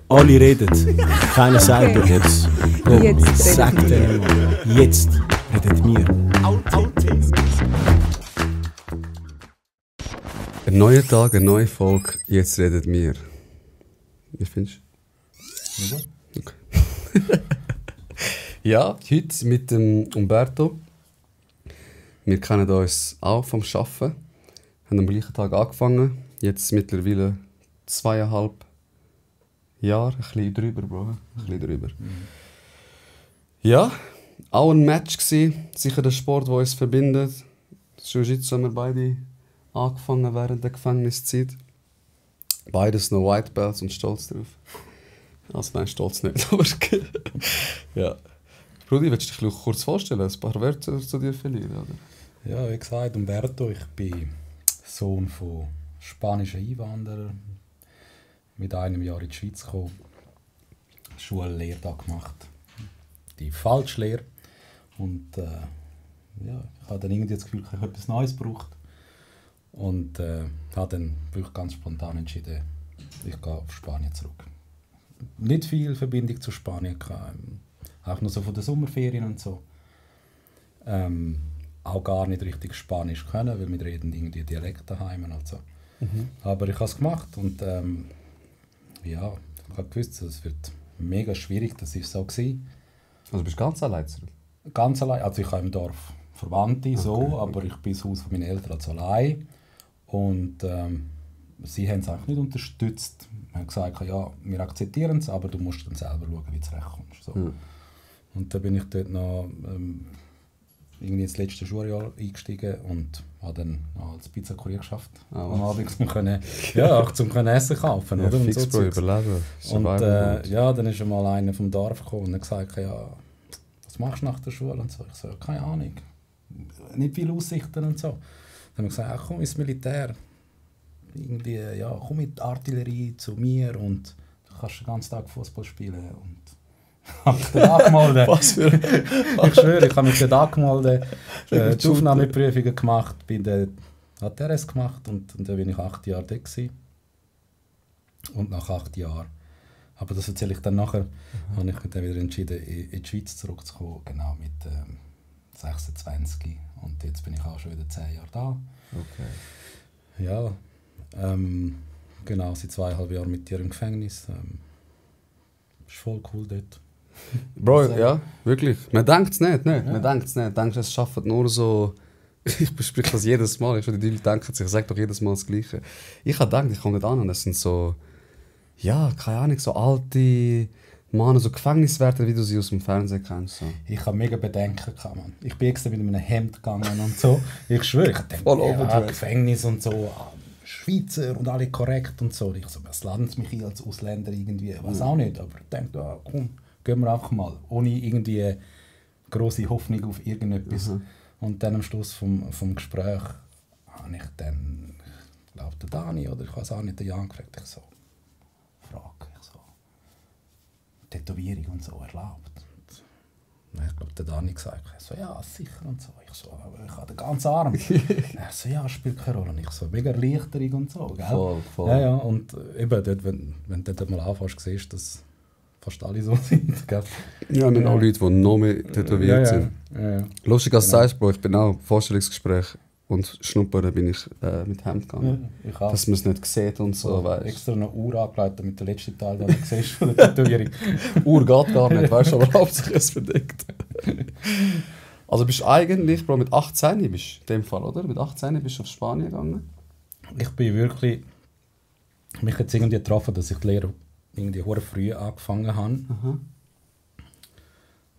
Alle reden, keiner sagt okay. Jetzt. Jetzt Sagt denen mal. Jetzt redet wir. Ein neuer Tag, eine neue Folge, jetzt redet wir. Wie findest du? Okay. Ja, heute mit dem Umberto. Wir kennen uns auch vom Arbeiten. Haben am gleichen Tag angefangen. Jetzt mittlerweile 2,5 Jahre. Ein bisschen drüber, Bro. Ein bisschen drüber. Ja, auch ein Match gewesen. Sicher der Sport, der uns verbindet. Jiu-Jitsu haben wir beide angefangen während der Gefängniszeit. Beides noch White Belts und stolz drauf. Also nein, stolz nicht, aber ja. Brudi, willst du dich kurz vorstellen? Ein paar Wörter zu dir verlieren, oder? Ja, wie gesagt, Umberto, ich bin Sohn von spanischen Einwanderern. Mit einem Jahr in die Schweiz gekommen. Schullehre da gemacht. Die Falschlehre. Und ja, ich habe dann irgendwie das Gefühl, ich habe etwas Neues gebraucht. Und habe dann wirklich ganz spontan entschieden, ich gehe auf Spanien zurück. Nicht viel Verbindung zu Spanien gehabt, auch nur so von den Sommerferien und so. Auch gar nicht richtig Spanisch können, weil wir reden irgendwie Dialekt daheim und so. Aber ich habe es gemacht und ja, ich habe gewusst, es wird mega schwierig, das war so gewesen. Also bist du ganz allein zurück? Ganz allein, also ich habe im Dorf Verwandte, so, aber ich bin das Haus von meinen Eltern also allein. Und sie haben es eigentlich nicht unterstützt. Sie haben gesagt, ja, wir akzeptieren es, aber du musst dann selber schauen, wie du zurechtkommst. So. Und dann bin ich dort noch irgendwie ins letzte Schuljahr eingestiegen und habe dann als Pizzakurier geschafft. Am Abend zum Essen kaufen. Ja, oder? Fix, und so Bro, überleben. Und ja, dann ist einmal einer vom Dorf gekommen und hat gesagt, ja, was machst du nach der Schule? Und so. Ich so, keine Ahnung. Nicht viele Aussichten und so. Dann haben wir gesagt, komm ins Militär. Irgendwie, ja, komm mit der Artillerie zu mir und du kannst den ganzen Tag Fußball spielen. Und habe mich dort angemeldet. Was für Ich schwöre, ich habe mich dort angemeldet, die Aufnahmeprüfungen gemacht, bin der ATRS gemacht und dann bin ich 8 Jahre dort gewesen. Und nach 8 Jahren, aber das erzähle ich dann nachher, habe ich dann wieder entschieden, in die Schweiz zurückzukommen, genau mit 26. Und jetzt bin ich auch schon wieder 10 Jahre da. Okay. Ja, genau, seit 2,5 Jahren mit dir im Gefängnis. Ist voll cool dort. Bro, ja, wirklich. Man denkt es nicht, ne? Man denkt es nicht. Denkst, es schafft nur so... Ich bespreche das jedes Mal. Die Leute denken sich, ich sage doch jedes Mal das Gleiche. Ich habe gedacht, ich komme nicht an und das sind so... Ja, keine Ahnung, so alte Männer, so Gefängniswärter, wie du sie aus dem Fernsehen kennst. So. Ich habe mega Bedenken gehabt, man. Ich bin extra mit einem Hemd gegangen und so. Ich schwöre, ich dachte, ja, Gefängnis und so, Schweizer und alle korrekt und so. Ich so, was laden sie mich hier als Ausländer irgendwie? Weiß auch nicht, aber ich dachte, ja, komm, gehen wir einfach mal. Ohne irgendwie grosse Hoffnung auf irgendetwas. Und dann am Schluss vom Gespräch habe ich dann, ich glaube, den Dani oder ich weiß auch nicht, den Jan gefragt. Ich so, Tätowierung und so erlaubt. Und ich glaube, der Dani gesagt, so, ja, sicher und so. Ich so, aber ich habe den ganzen Arm. Er so, ja, spielt keine Rolle. Und ich so, mega Erleichterung und so, gell? Voll. Ja, und eben dort, wenn du dort mal anfängst, siehst, dass fast alle so sind, gell? Ja, nicht auch Leute, die noch mehr tätowiert sind. Ja. Lustig, als du sagst, Bro, ich bin auch im Vorstellungsgespräch und schnuppern bin ich mit Hemd gegangen. Ja, ich auch. Dass man es nicht sieht und so, weißt du. Extra eine Uhr angelegt, damit der letzte Teil, den du siehst von der Tätowierung. Uhr geht gar nicht, weißt du, aber hauptsächlich es verdeckt. Also bist du eigentlich, Bro, mit 18 bist du in dem Fall, oder? Mit 18 bist du auf Spanien gegangen? Ich bin wirklich... Mich hat es irgendwie getroffen, dass ich die Lehre irgendwie sehr früh angefangen habe.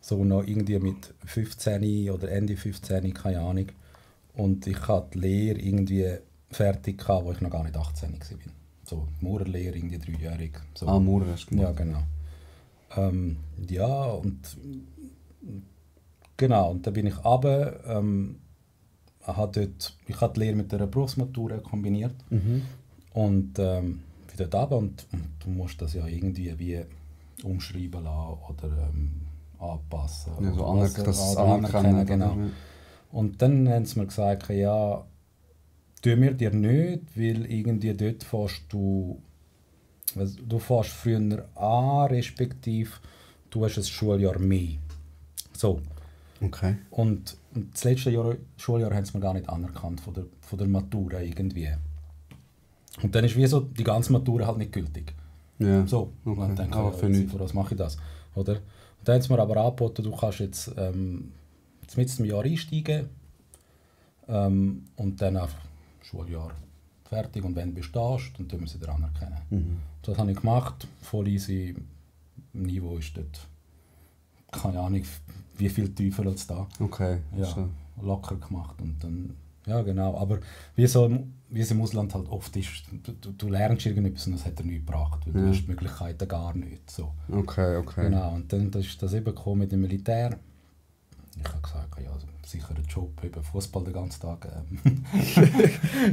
So noch irgendwie mit 15 oder Ende 15, keine Ahnung. Und ich hatte die Lehre irgendwie fertig, als ich noch gar nicht 18 war. So Maurerlehre, irgendwie 3-jährig. So. Maurer hast du gemacht. Ja, genau. Ja, und genau, und dann bin ich runter. Ich habe die Lehre mit einer Berufsmatura kombiniert. Und bin dort runter und du musst das ja irgendwie wie umschreiben lassen oder anpassen. Ja, so anerkennen, genau. Und dann haben sie mir gesagt, ja, tun wir dir nicht, weil irgendwie dort fährst du Also, du fährst früher an, respektive du hast ein Schuljahr mehr. So. Okay. Und das letzte Schuljahr haben sie mir gar nicht anerkannt von der Matura irgendwie. Und dann ist wie so die ganze Matura halt nicht gültig. Ja. So. Und Okay. dann denke Aber für nichts. für was mache ich das? Oder? Und dann haben sie mir aber angeboten, du kannst jetzt mit dem Jahr einsteigen und dann einfach Schuljahr fertig und wenn du bestehst, dann tun wir sie dir anerkennen. Mhm. Das habe ich gemacht, voll easy. Niveau ist dort, keine Ahnung, wie viel tiefer als da. Okay. Ja, So. locker gemacht und dann, ja genau, aber wie es im Ausland halt oft ist, du lernst irgendetwas und das hat dir nichts gebracht, weil du hast die Möglichkeiten gar nicht. So. Okay. Genau, und dann ist das eben gekommen mit dem Militär. Ich habe gesagt, ja, sicher ein Job, eben Fußball den ganzen Tag.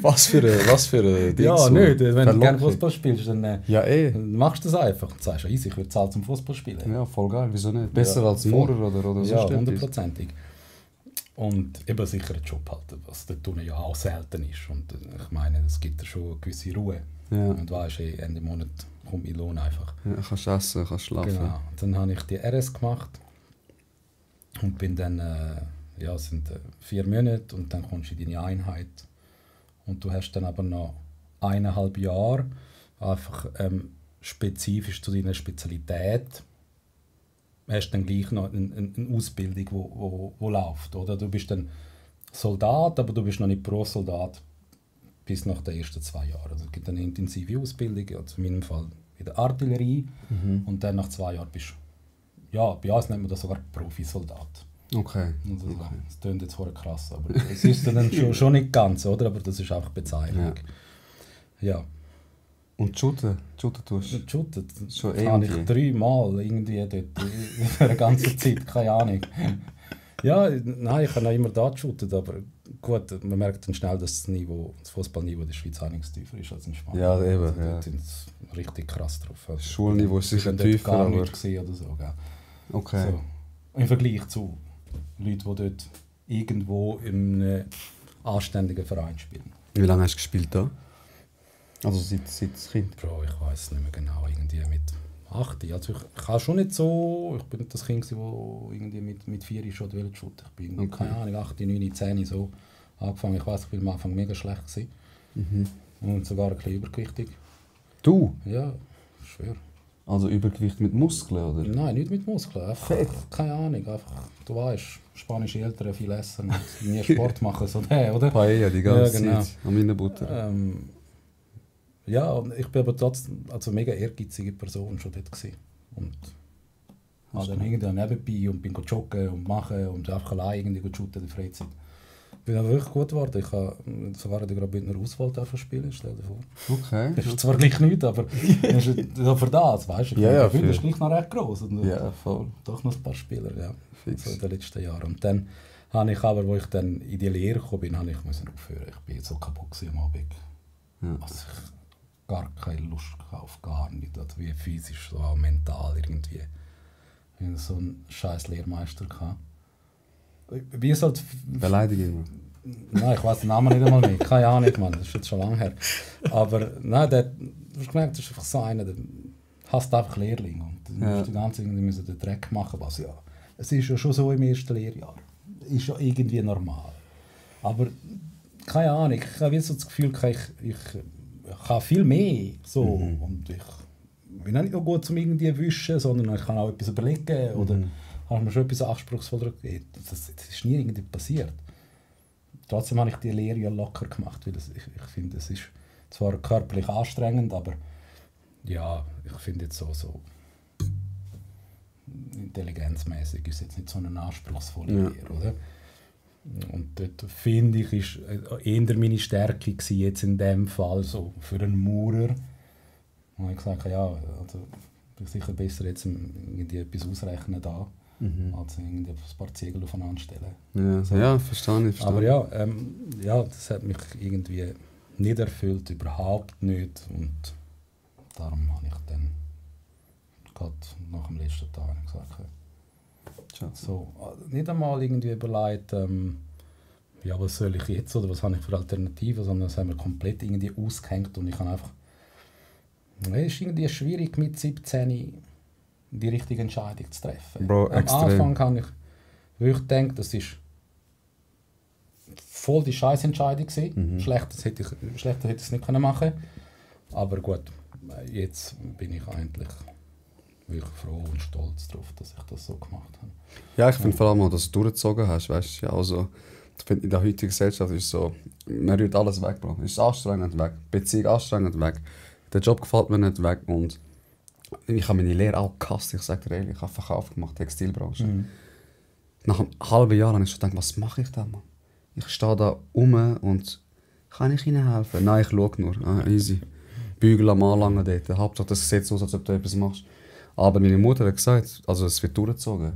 Was für ein Ding. Ja, so. nicht, wenn du gerne Verlockung. Fußball spielst, dann Ja, dann machst du das einfach und sagst, easy, ich würde zahlen zum Fußball spielen. Ja, voll geil. Wieso nicht? Besser Ja, als voll. Maurer oder Ja, sonst etwas. 100%ig. Und eben sicher ein Job halt, was dort unten ja auch selten ist. Und ich meine, es gibt dir schon eine gewisse Ruhe. Ja. Und weisst, Ende Monat kommt mein Lohn einfach. Ja, kannst essen, kannst schlafen. Genau. Dann habe ich die RS gemacht und bin dann, es sind 4 Monate und dann kommst du in deine Einheit. Und du hast dann aber noch 1,5 Jahre einfach spezifisch zu deiner Spezialität hast dann gleich noch eine Ausbildung, wo läuft. Oder? Du bist dann Soldat, aber du bist noch nicht Berufssoldat bis nach den ersten 2 Jahren. Also es gibt eine intensive Ausbildung, also in meinem Fall in der Artillerie. Und dann nach 2 Jahren bist du, ja, bei uns nennt man das sogar Profisoldat. Okay. Also, das klingt jetzt vorher krass, aber es ist dann schon nicht ganz, oder? Aber das ist einfach Bezeichnung. Ja. Und shooten tust du? Shooten, Schon das habe ich irgendwie? 3 Mal irgendwie dort für eine ganze Zeit, keine Ahnung. Ja, nein, ich habe noch immer da geshootet, aber gut, man merkt dann schnell, dass das Fußballniveau in der Schweiz einiges ist als in Spanien. Ja, eben, Also, ja. dort sind sie richtig krass drauf. Also, Schulniveau ist sicher ich bin dort tiefer, gar aber... nicht gesehen oder so, gell? Okay. So. Im Vergleich zu Leuten, die dort irgendwo in einem anständigen Verein spielen. Wie lange hast du gespielt da? Also seit Kind? Bro, ich weiß nicht mehr genau, irgendwie mit 8. Also ich habe schon nicht so, ich bin nicht das Kind, das irgendwie mit 4 schon shooten wollte. Ich bin, Okay. keine Ahnung, 8, 9, 10 so angefangen. Ich weiß, ich bin am Anfang mega schlecht gewesen. Und sogar ein bisschen übergewichtig. Du? Ja, ich schwöre. Also Übergewicht mit Muskeln, oder? Nein, nicht mit Muskeln. Einfach, Fett? keine Ahnung, einfach, du weißt, spanische Eltern viel essen und nie Sport machen, so der, oder? Paella die ganze Ja, genau. Zeit. An meiner Butter. Ja, und ich bin aber trotzdem also mega ehrgeizige Person schon dort gewesen. Und habe dann irgendwie nebenbei und bin joggen und machen und einfach allein irgendwie shooten in der Freizeit. Ich bin aber wirklich gut geworden. Ich habe sogar in der Graubündner Auswahl spielen, stell dir vor. Okay. Das ist zwar gleich nichts, aber das ist so für das, weißt du? Ja, ja, Graubünden ist für- gleich noch recht gross. Und Ja, voll. doch noch ein paar Spieler, ja. Fix. So in den letzten Jahren. Und dann habe ich aber, als ich dann in die Lehre gekommen bin, habe ich müssen aufhören. Ich bin so kaputt gewesen am Abend. Ja. Also ich gar keine Lust auf gar nicht. Also wie physisch, so auch mental irgendwie. Ich hatte so einen scheiß Lehrmeister gehabt. Wie es halt... Beleidigung. Nein, ich weiß den Namen nicht einmal mehr. Keine Ahnung, Mann. Das ist jetzt schon lange her. Aber nein, du hast gemerkt, das ist einfach so einer, der hasst einfach Lehrlinge. Und dann Ja. musst du die ganze Zeit müssen den Dreck machen. Was ja, es ist ja schon so im ersten Lehrjahr. Ist ja irgendwie normal. Aber keine Ahnung, ich habe so das Gefühl, ich kann viel mehr. So. Und ich bin auch nicht nur gut zum irgendwie wischen, sondern ich kann auch etwas überlegen. Oder habe mir schon etwas anspruchsvoller gegeben. Das ist nie irgendwie passiert. Trotzdem habe ich die Lehre ja locker gemacht, weil ich finde, es ist zwar körperlich anstrengend, aber ja, ich finde jetzt so intelligenzmäßig ist es jetzt nicht so eine anspruchsvolle Ja. Lehre, oder? Und dort finde ich, ist eher meine Stärke gewesen, jetzt in dem Fall so für einen Maurer. Und ich gesagt, ja, also bin sicher besser jetzt irgendwie etwas ausrechnen da, als irgendwie ein paar Ziegel aufeinander stellen. Ja, verstehe ich. Aber ja, ja, das hat mich irgendwie nicht erfüllt, überhaupt nicht. Und darum habe ich dann gerade nach dem letzten Tag gesagt, so, nicht einmal irgendwie überlegt, ja, was soll ich jetzt oder was habe ich für Alternativen, sondern das haben wir komplett irgendwie ausgehängt und ich habe einfach Es ist irgendwie schwierig, mit 17 die richtige Entscheidung zu treffen. Bro, Am extrem. Anfang habe ich wirklich gedacht, das ist voll die Scheißentscheidung gewesen. Schlechter hätte ich es nicht machen können. Aber gut, jetzt bin ich eigentlich wirklich froh und stolz darauf, dass ich das so gemacht habe. Ja, ich finde vor allem auch, dass du durchgezogen hast, weißt du, ja, also, ich finde, in der heutigen Gesellschaft ist es so, man rührt alles weg, Bro. Es ist anstrengend weg, Beziehung anstrengend weg, der Job gefällt mir nicht weg und ich habe meine Lehre auch gehasst, ich sage dir ehrlich, ich habe Verkauf gemacht, Textilbranche. Nach einem halben Jahr habe ich schon gedacht, was mache ich da, Mann? Ich stehe da rum und kann ich Ihnen helfen? Nein, ich schaue nur, easy. Bügel am Anlangen dort, Hauptsache das sieht so aus, als ob du etwas machst. Aber meine Mutter hat gesagt, also es wird durchgezogen.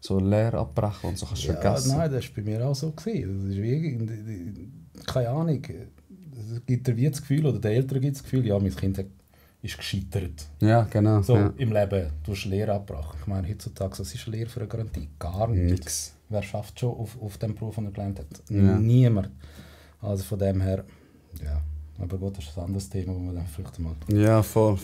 So Lehre abbrechen und so kannst du vergessen. Nein, das war bei mir auch so. Das ist wie, keine Ahnung, es gibt dir wie das Gefühl, oder den Eltern gibt das Gefühl, ja, mein Kind ist gescheitert. Ja, genau. So, ja. im Leben, du hast Lehre abgebrochen. Ich meine, heutzutage, was ist Lehre für eine Garantie? Gar nichts. Nix. Wer schafft schon auf dem Beruf, den er gelernt hat? Ja. Niemand. Also von dem her, ja. Aber gut, das ist ein anderes Thema, das wir dann vielleicht mal Ja, voll.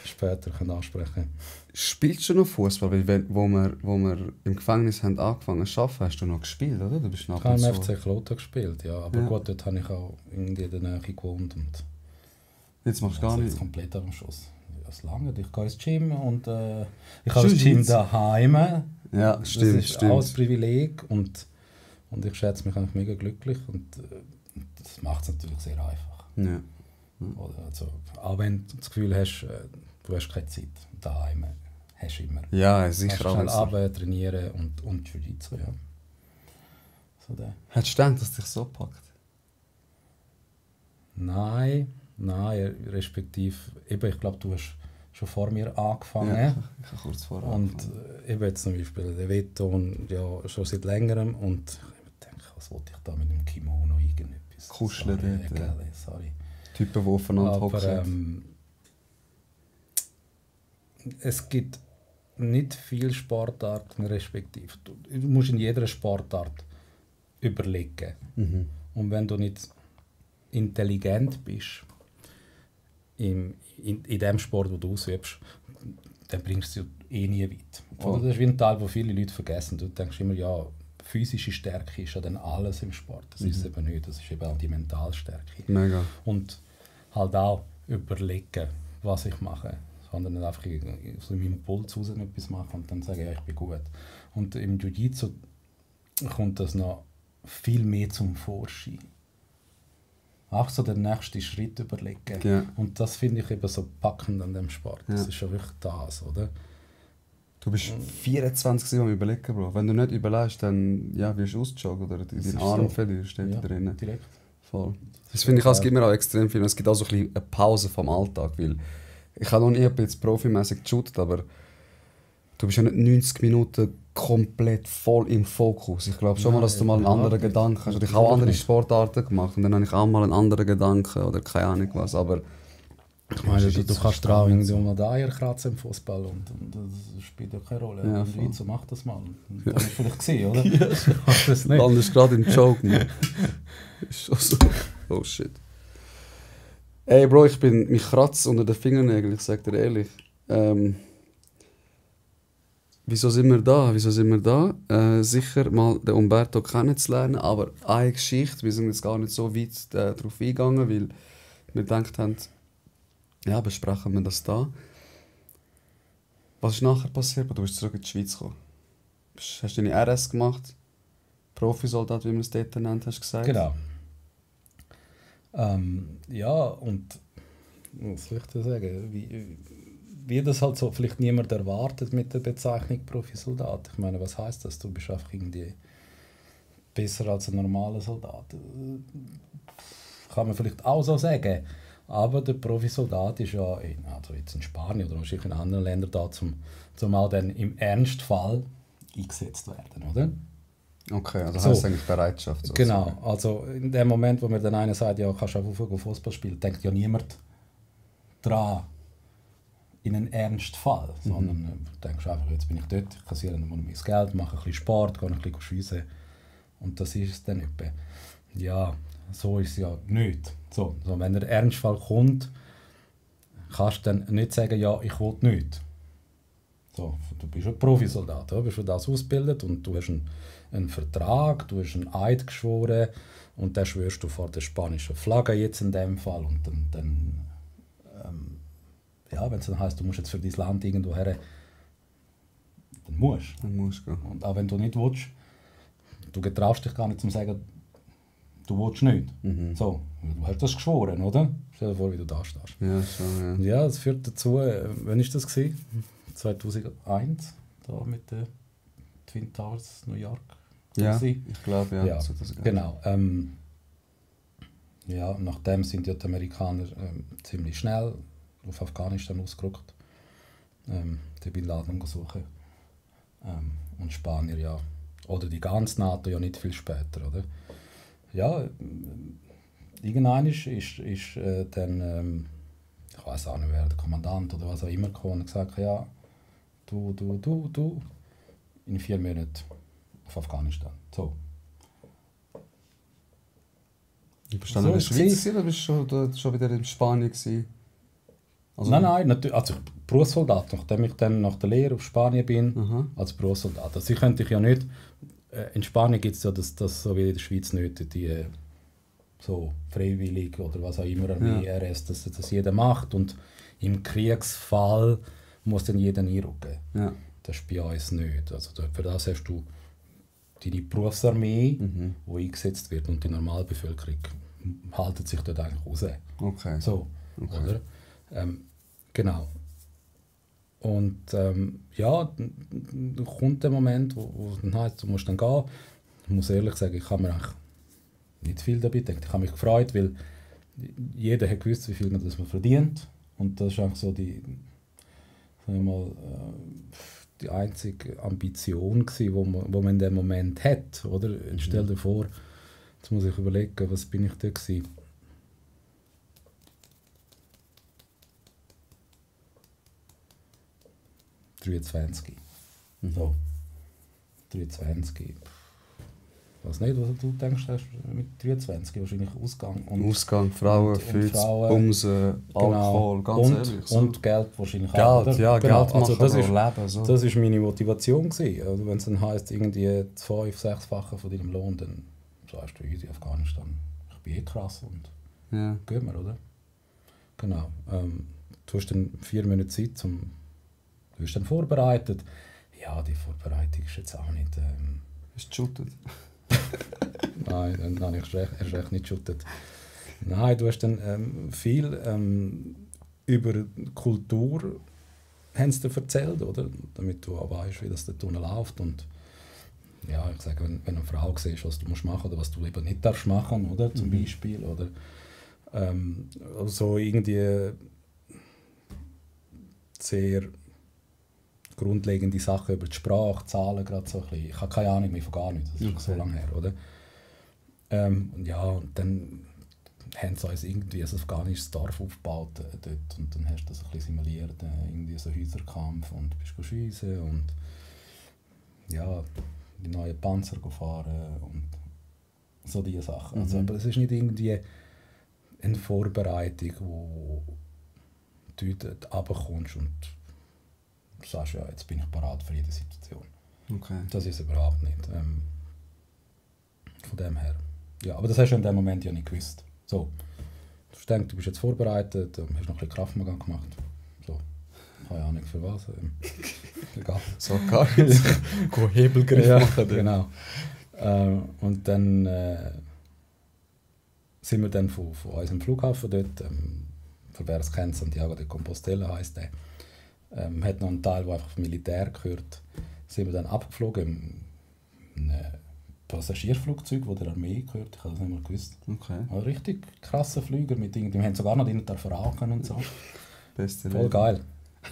später ansprechen können. Spielst du noch Fußball? Weil wo wir im Gefängnis haben angefangen zu arbeiten, hast du noch gespielt, oder? Du bist Ich habe im FC Kloten gespielt, ja. Aber gut, dort habe ich auch irgendwie in der Nähe gewohnt. Und Jetzt machst du gar jetzt nicht. komplett am Schluss. Ja, es lange. Ich gehe ins Gym und ich habe das Gym daheim. Ja, stimmt. Das ist auch ein Privileg und ich schätze mich eigentlich mega glücklich und das macht es natürlich sehr einfach. Ja. Oder, also, auch wenn du das Gefühl hast, du hast keine Zeit daheim, hast du immer. Ja, sicher Kannst schnell auch. arbeiten, trainieren und Jiu-Jitsu, ja. So der. Hättest du gedacht, dass dich so packt? Nein, respektive, eben, ich glaube, du hast schon vor mir angefangen. Ja, ich habe kurz vorher Und angefangen. eben jetzt zum Beispiel der Veton, ja, schon seit längerem. Und ich denke, was wollte ich da mit dem Kimono irgendetwas? Kuscheln Sorry, dort, ja. sorry. Typen, die aufeinander Aber hocken. es gibt nicht viele Sportarten, respektive. Du musst in jeder Sportart überlegen. Und wenn du nicht intelligent bist in dem Sport, den du ausübst, dann bringst du es eh nie weit. Oder? Das ist wie ein Teil, den viele Leute vergessen. Du denkst immer, ja, physische Stärke ist ja dann alles im Sport. Das ist es eben nicht. Das ist eben auch die Mentalstärke. Mega. Und halt auch überlegen, was ich mache. Sondern nicht einfach so in meinem Puls raus etwas machen und dann sagen, ja, ich bin gut. Und im Jiu-Jitsu kommt das noch viel mehr zum Vorschein. Auch so den nächsten Schritt überlegen. Ja. Und das finde ich eben so packend an dem Sport. Das Ja. ist schon wirklich das, oder? Du bist 24 am Überlegen, Bro. Wenn du nicht überlegst, dann ja, wirst du ausgejoggt oder Das deinen ist Arm so. verlierst, steht da drinnen. Direkt. Voll. Das finde ich auch, es gibt mir auch extrem viel. Es gibt auch so ein bisschen eine Pause vom Alltag, weil ich habe noch nie jetzt profimäßig geshootet, aber du bist ja nicht 90 Minuten komplett voll im Fokus. Ich glaube schon mal, dass du mal einen anderen Gedanken hast. Ich habe auch andere Sportarten gemacht und dann habe ich auch mal einen anderen Gedanken oder keine Ahnung was, aber Ich meine, du kannst dir auch irgendwie um die Eier kratzen im Fußball und das spielt ja keine Rolle. Ja, Und voll. so macht das mal. Das hast du vielleicht gesehen, oder? Ja. Das nicht. anders gerade im Joke, man. Ist schon so. Oh shit. Ey Bro, mich kratzt unter den Fingernägeln, ich sag dir ehrlich. Wieso sind wir da? Sicher mal den Umberto kennenzulernen, aber eine Geschichte, wir sind jetzt gar nicht so weit darauf eingegangen, weil wir gedacht haben, ja, besprechen wir das da. Was ist nachher passiert? Du bist zurück in die Schweiz gekommen. Hast deine RS gemacht? Profisoldat, wie man es dort nennt, hast du gesagt? Genau. Ja, und was soll ich dir sagen? Wie das halt so vielleicht niemand erwartet mit der Bezeichnung Profisoldat. Ich meine, was heisst das? Du bist einfach irgendwie besser als ein normaler Soldat. Kann man vielleicht auch so sagen. Aber der Profisoldat ist ja also jetzt in Spanien oder wahrscheinlich in anderen Ländern da, zum auch dann im Ernstfall eingesetzt werden, oder? Okay, also So. heisst eigentlich Bereitschaft. Genau, also in dem Moment, wo mir dann einer sagt, ja, kannst du auch Fußball spielen, denkt ja niemand dran in einen Ernstfall, sondern du denkst einfach, jetzt bin ich dort, ich kassiere mein Geld, mache ein bisschen Sport, gehe ein bisschen schiessen und das ist es dann etwa. Ja, so ist es ja nicht. So, wenn der Ernstfall kommt, kannst du dann nicht sagen, ja, ich will nicht. So, du bist ein Profisoldat, du bist für das ausgebildet und du hast einen Vertrag, du hast einen Eid geschworen und dann schwörst du vor der spanischen Flagge jetzt in dem Fall und dann ja, wenn es dann heisst, du musst jetzt für dein Land irgendwo her, dann musst du. Dann musst du gehen. Und auch wenn du nicht willst, du getraust dich gar nicht zu sagen, du willst nicht. So, du hast das geschworen, oder? Stell dir vor, wie du da stehst. Ja, schon, ja. Ja, das führt dazu, wann war das? 2001, da mit den Twin Towers New York. Ja, gewesen. ich glaube, ja. Ja, So das genau. Ja, nachdem sind ja die Amerikaner ziemlich schnell auf Afghanistan ausgerückt, die Bin Laden suchen. Und Spanier ja, oder die ganze NATO ja nicht viel später, oder? Ja, irgendwann ist dann, ich weiß auch nicht wer, der Kommandant oder was auch immer gekommen und gesagt, ja, du, in 4 Monaten auf Afghanistan. So. Bist du dann in der So Schweiz ist oder bist du schon wieder in Spanien gewesen? Also, Nein, natürlich, also Berufssoldat, nachdem ich dann nach der Lehre auf Spanien bin, Aha. als Berufssoldat. Also ich könnte ja nicht, in Spanien gibt es ja das so wie in der Schweiz nicht, die so freiwillig oder was auch immer, Armee, RS, dass jeder macht und im Kriegsfall muss dann jeder einrücken. Ja. Das ist bei uns nicht. Also für das hast du deine Berufsarmee, die eingesetzt wird und die Normalbevölkerung haltet sich dort eigentlich raus. Okay. So, Okay. oder? Genau. Und ja, dann kommt der Moment, wo es dann heisst, du musst dann gehen. Ich muss ehrlich sagen, ich habe mir eigentlich nicht viel dabei gedacht. Ich habe mich gefreut, weil jeder hat gewusst, wie viel man das verdient. Und das ist einfach so die, sagen wir mal, die einzige Ambition gewesen, wo man in dem Moment hat. Oder? Stell dir vor, jetzt muss ich überlegen, was bin ich da gewesen? So. 23. Ich weiß nicht, was du denkst, hast mit 23 wahrscheinlich Ausgang. Und Ausgang, Frauen, und Filz, Frauen, Bumsen, Alkohol, ganz ehrlich. So. und Geld wahrscheinlich auch. Geld, Oder? ja, Genau. Geld machen, das aber ist, Leben. So. das ist meine Motivation gewesen. Also wenn es dann heisst, irgendwie 5-6-fache von deinem Lohn, dann sagst du, easy, Afghanistan. Ich bin krass und Ja. gehen wir, oder? Genau. Du hast dann 4 Monate Zeit, du bist dann vorbereitet. Ja, die Vorbereitung ist jetzt auch nicht... Bist du geshootet? Nein, dann habe ich erst recht nicht geschuttet. Nein, du hast dann viel über die Kultur haben sie dir erzählt, oder? Damit du auch weißt, wie das dort unten läuft. Und ja, ich sage, wenn eine Frau siehst, was du musst machen oder was du eben nicht darfst machen, oder? Zum Beispiel. Oder so irgendwie sehr grundlegende Sachen über die Sprache, Zahlen gerade so ein bisschen. Ich habe keine Ahnung mehr von gar nichts, das ist schon so lange her, oder? Ja, und dann haben sie uns irgendwie ein afghanisches Dorf aufgebaut dort und dann hast du das ein bisschen simuliert, irgendwie so Häuserkampf und bist schiessen und ja, die neuen Panzer fahren und so diese Sachen. Also, aber es ist nicht irgendwie eine Vorbereitung, wo du dort runterkommst und du sagst, ja, jetzt bin ich bereit für jede Situation. Okay. Das ist überhaupt nicht. Von dem her. Ja, aber das hast du in dem Moment ja nicht gewusst. So, du denkst, du bist jetzt vorbereitet, hast noch ein bisschen Kraftmaga gemacht. So, keine Ahnung für was. Egal. So gar nicht. Go Hebelgriff machen. Genau. Und dann sind wir dann von unserem Flughafen dort, für wer es kennt, Santiago de Compostela heisst der. Hat noch einen Teil, der einfach vom Militär gehört. Sind wir dann abgeflogen in einem Passagierflugzeug, das der Armee gehört. Ich habe das nicht mal gewusst. Okay. Ein richtig krasser Flüger mit irgendwie, wir haben sogar noch drinnen rauchen und so. Beste Voll Leben. geil.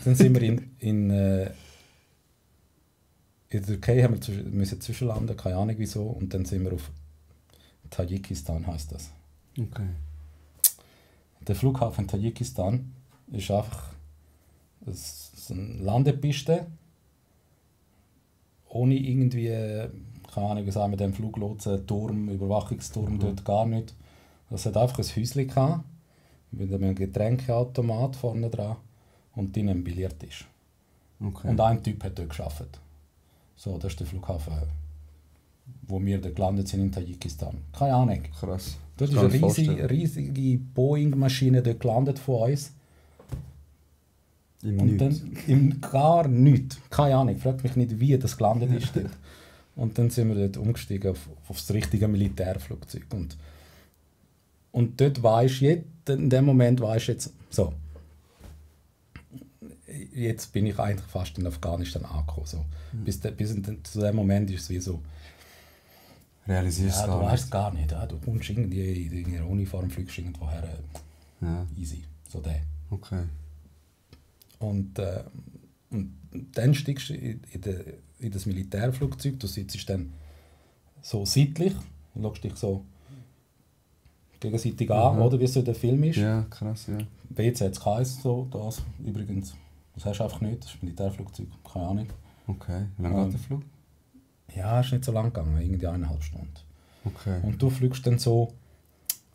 Dann sind wir in der Türkei, haben wir müssen zwischenlanden, keine Ahnung wieso. Und dann sind wir auf Tadschikistan, heisst das. Okay. Der Flughafen Tadschikistan ist einfach eine Landepiste, ohne irgendwie, keine Ahnung, wie sagen wir, den Fluglotsen, Turm, Überwachungsturm dort gar nicht. Das hat einfach ein Häuschen gehabt, mit einem Getränkeautomat vorne dran und drinnen ein Billardtisch. Okay. Und ein Typ hat dort gearbeitet. So, das ist der Flughafen, wo wir da gelandet sind in Tadschikistan. Keine Ahnung. Krass. Dort ist Kann eine ich vorstellen. riesige Boeing-Maschine dort gelandet von uns. Im Und Nichts. dann gar nichts. Keine Ahnung, fragt mich nicht, wie das gelandet ist dort. Und dann sind wir dort umgestiegen auf das richtige Militärflugzeug. Und dort weisst du jetzt, in dem Moment weisst du jetzt, so, jetzt bin ich eigentlich fast in Afghanistan angekommen. So. Bis zu dem Moment ist es wie so, Realisierst ja, du du gar weißt nicht. gar nicht, ja, du kommst irgendwie in einer Uniform, fliegst irgendwo her, Ja, easy, so der. okay. Und dann steigst du in das Militärflugzeug, du sitzt dann so seitlich, schaust dich so gegenseitig an, oder wie es so in dem Film ist. Ja, krass, ja. WC hat es geheißen, so, das übrigens. Das hast du einfach nicht, das ist ein Militärflugzeug, keine Ahnung. Okay. Wie lange geht der Flug? Ja, ist nicht so lang gegangen, irgendwie 1,5 Stunden. Okay. Und du fliegst dann so,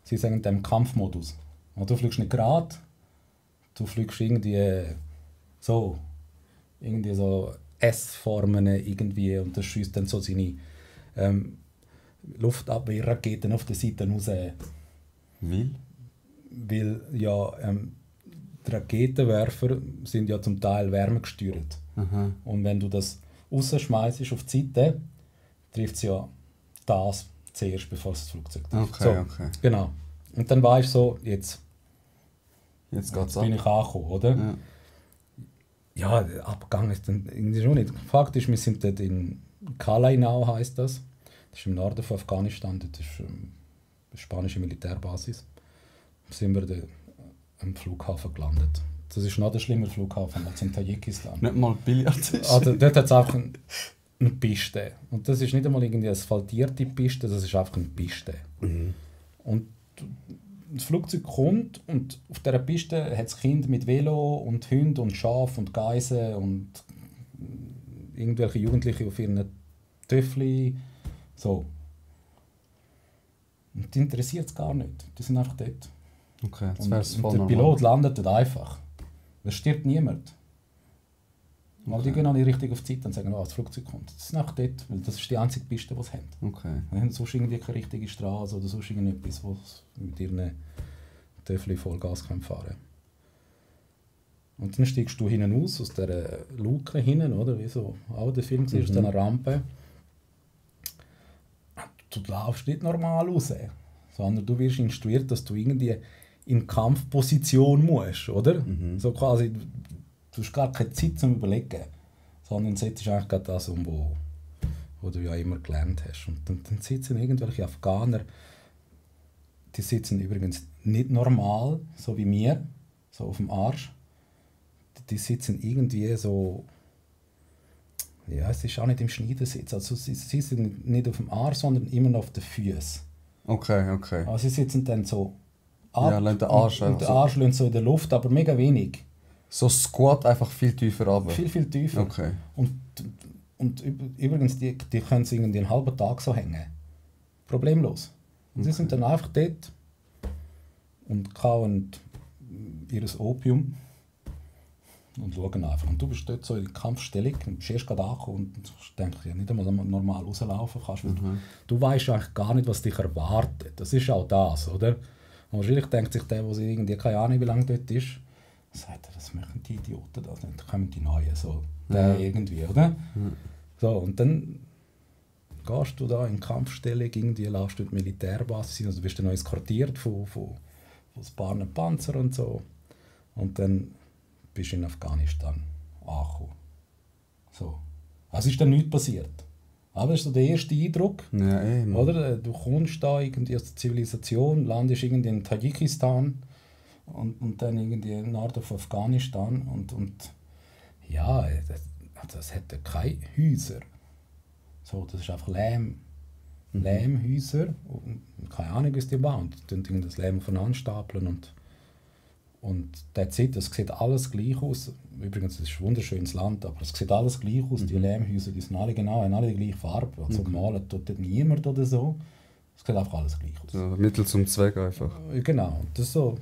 sie sagen dem Kampfmodus. Und du fliegst nicht gerade, du fliegst irgendwie so S-Formen irgendwie und das schießt dann so seine Luftabwehrraketen auf der Seite raus. Will? Weil ja, die Raketenwerfer sind ja zum Teil wärmegesteuert. Aha. Und wenn du das rausschmeißt auf die Seite, trifft es ja das zuerst, bevor es das Flugzeug trifft. Okay, So, okay. genau. Und dann weißt du so, jetzt Jetzt geht's bin ab. ich angekommen, oder? Ja. Ja, der Abgang ist dann irgendwie schon nicht. Fakt ist, wir sind dort in Kalainau, heisst das. Das ist im Norden von Afghanistan, das ist eine spanische Militärbasis. Da sind wir dort am Flughafen gelandet. Das ist noch ein schlimmer Flughafen als in Tadschikistan. Nicht mal Billard. Also dort hat es auch eine Piste. Und das ist nicht einmal irgendwie eine asphaltierte Piste, das ist einfach eine Piste. Und das Flugzeug kommt und auf dieser Piste hat es Kinder mit Velo und Hunde und Schaf und Geißen und irgendwelche Jugendliche auf ihren Töffli. So. Und die interessiert es gar nicht. Die sind einfach dort. Okay, das Und, wäre voll und der normal. Pilot landet dort einfach. Es stirbt niemand. Weil die gehen auch nicht richtig auf die Zeit und sagen, das Flugzeug kommt. Das ist einfach dort, weil das ist die einzige Piste, die sie haben. Okay. Wir haben sonst irgendwie keine richtige Straße oder sonst irgendetwas, wo sie mit ihren Töffel Vollgas fahren können. Und dann steigst du hinten aus dieser Luke hinten, oder? Wie so auch der Film siehst, aus dieser Rampe. Du laufst nicht normal raus, sondern du wirst instruiert, dass du irgendwie in Kampfposition musst, oder? So quasi, du hast gar keine Zeit zum Überlegen, sondern setzt eigentlich gerade das um, wo du ja immer gelernt hast. Und dann sitzen irgendwelche Afghaner, die sitzen übrigens nicht normal, so wie wir, so auf dem Arsch. Die sitzen irgendwie so, ja, es ist auch nicht im Schneidersitz, also sie sind nicht auf dem Arsch, sondern immer noch auf den Füßen. Okay, okay. Also sie sitzen dann so ab Ja, lassen den Arsch und einfach der so. Arsch lässt so in der Luft, aber mega wenig. So Squat einfach viel tiefer runter. Viel, viel tiefer. Okay. Und übrigens, die können sie irgendwie einen halben Tag so hängen. Problemlos. Und sie sind dann einfach dort und kauen ihr Opium und schauen einfach. Und du bist dort so in der Kampfstellung und bist erst gerade angekommen und denkst, ja, nicht einmal normal rauslaufen kannst. Weil du weißt eigentlich gar nicht, was dich erwartet. Das ist auch das, oder? Und wahrscheinlich denkt sich der irgendwie, keine Ahnung, wie lange dort ist, sagt er, das machen die Idioten das nicht, da kommen die Neuen, so. Der irgendwie, oder? So, und dann gehst du da in Kampfstellung, irgendwie laufst du in die Militärbasis, also du wirst dann noch eskortiert von ein paar Panzern und so. Und dann bist du in Afghanistan angekommen. So. Also ist dann nichts passiert. Aber das ist so der erste Eindruck. Ja, Mann. Oder? Du kommst da irgendwie aus der Zivilisation, landest irgendwie in Tadschikistan und dann irgendwie im Norden von Afghanistan und ja, das hat keine Häuser. So, das ist einfach Lehmhäuser. Und keine Ahnung, was die bauen. Die tun das Lehm aufeinander stapeln und das sieht alles gleich aus. Übrigens, es ist ein wunderschönes Land, aber es sieht alles gleich aus. Die Lehmhäuser, die sind alle genau, haben alle die gleiche Farbe. Also malen tut dort niemand oder so. Es sieht einfach alles gleich aus. Ja, Mittel zum Zweck einfach. Genau, das ist so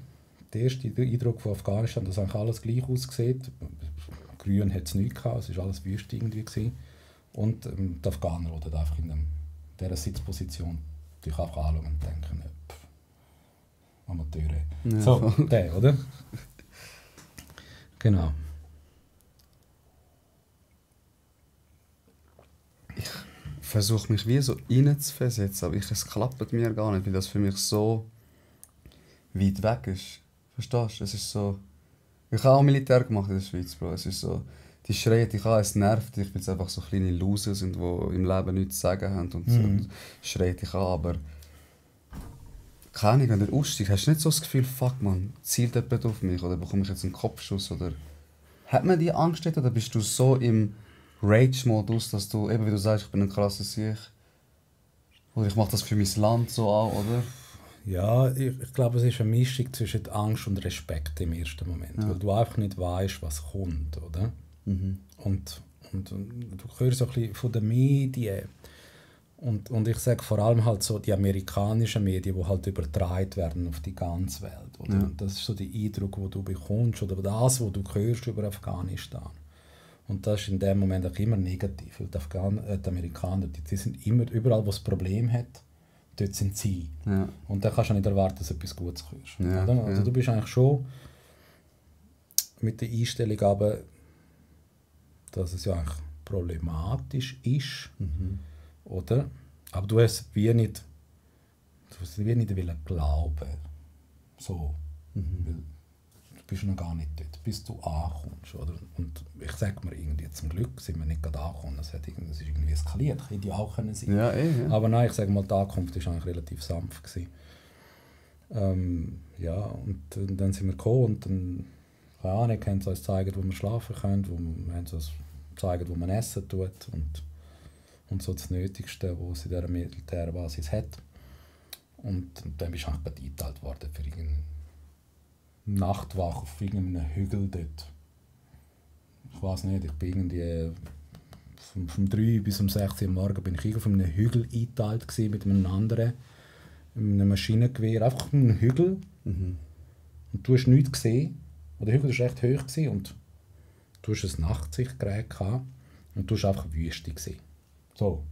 der erste Eindruck von Afghanistan, dass eigentlich alles gleich aussieht. Grün hat es nicht gehabt, es war alles Wüste irgendwie gewesen. Und die Afghaner, die einfach in dieser Sitzposition dich einfach anschauen und denken, Amateure. Ja. So, der, oder? Genau. Ich versuche mich wie so reinzuversetzen, aber es klappt mir gar nicht, weil das für mich so weit weg ist. Verstehst du? Es ist so... Ich habe auch Militär gemacht in der Schweiz, Bro. Es ist so... Die schreien dich an, es nervt dich, weil es einfach so kleine Loser sind, die im Leben nichts zu sagen haben und schreien dich an, aber... Keine Ahnung, wenn du aussteigst, hast du nicht so das Gefühl, fuck man, zielt jemand auf mich oder bekomme ich jetzt einen Kopfschuss oder... Hat man die Angst dort, oder bist du so im Rage-Modus, dass du, eben wie du sagst, ich bin ein krasser Sieg oder ich mache das für mein Land so an, oder? Ja, ich glaube, es ist eine Mischung zwischen Angst und Respekt im ersten Moment, weil du einfach nicht weißt, was kommt, oder? Und du hörst so ein bisschen von den Medien und ich sage vor allem halt so die amerikanischen Medien, die halt übertragen werden auf die ganze Welt, oder? Und das ist so der Eindruck, den du bekommst oder das, was du hörst über Afghanistan. Und das ist in dem Moment auch immer negativ, weil die Amerikaner, die sind immer, überall wo es Problem hat, dort sind sie. Ja. Und dann kannst du nicht erwarten, dass du etwas Gutes hörst. Ja, Oder? Also du bist eigentlich schon mit der Einstellung, aber, dass es ja eigentlich problematisch ist, oder? Aber du hast wie nicht glauben. So. Weil du bist noch gar nicht dort, bis du ankommst. Oder? Und ich sage mir irgendwie, zum Glück sind wir nicht gerade angekommen. Es ist irgendwie eskaliert, hätte ja auch können sein. Ja, Aber nein, ich sage mal, die Ankunft war eigentlich relativ sanft gewesen. Ja, und dann sind wir gekommen und dann, keine Ahnung, haben sie uns gezeigt, wo wir schlafen können, haben sie uns gezeigt, wo man essen tut und so das Nötigste, was es in dieser Militärbasis hat. Und dann bist du eigentlich eingeteilt worden für irgendeine Nachtwache auf irgendeinem Hügel dort. Ich weiß nicht, ich bin irgendwie vom 3 bis um 6 Uhr morgens bin ich auf einem Hügel eingeteilt mit einem anderen, mit einem Maschinengewehr, einfach auf einem Hügel. Und du hast nichts gesehen. Der Hügel war recht hoch und du hast ein Nachtsichtgerät gehabt und du hast einfach Wüste gesehen. So.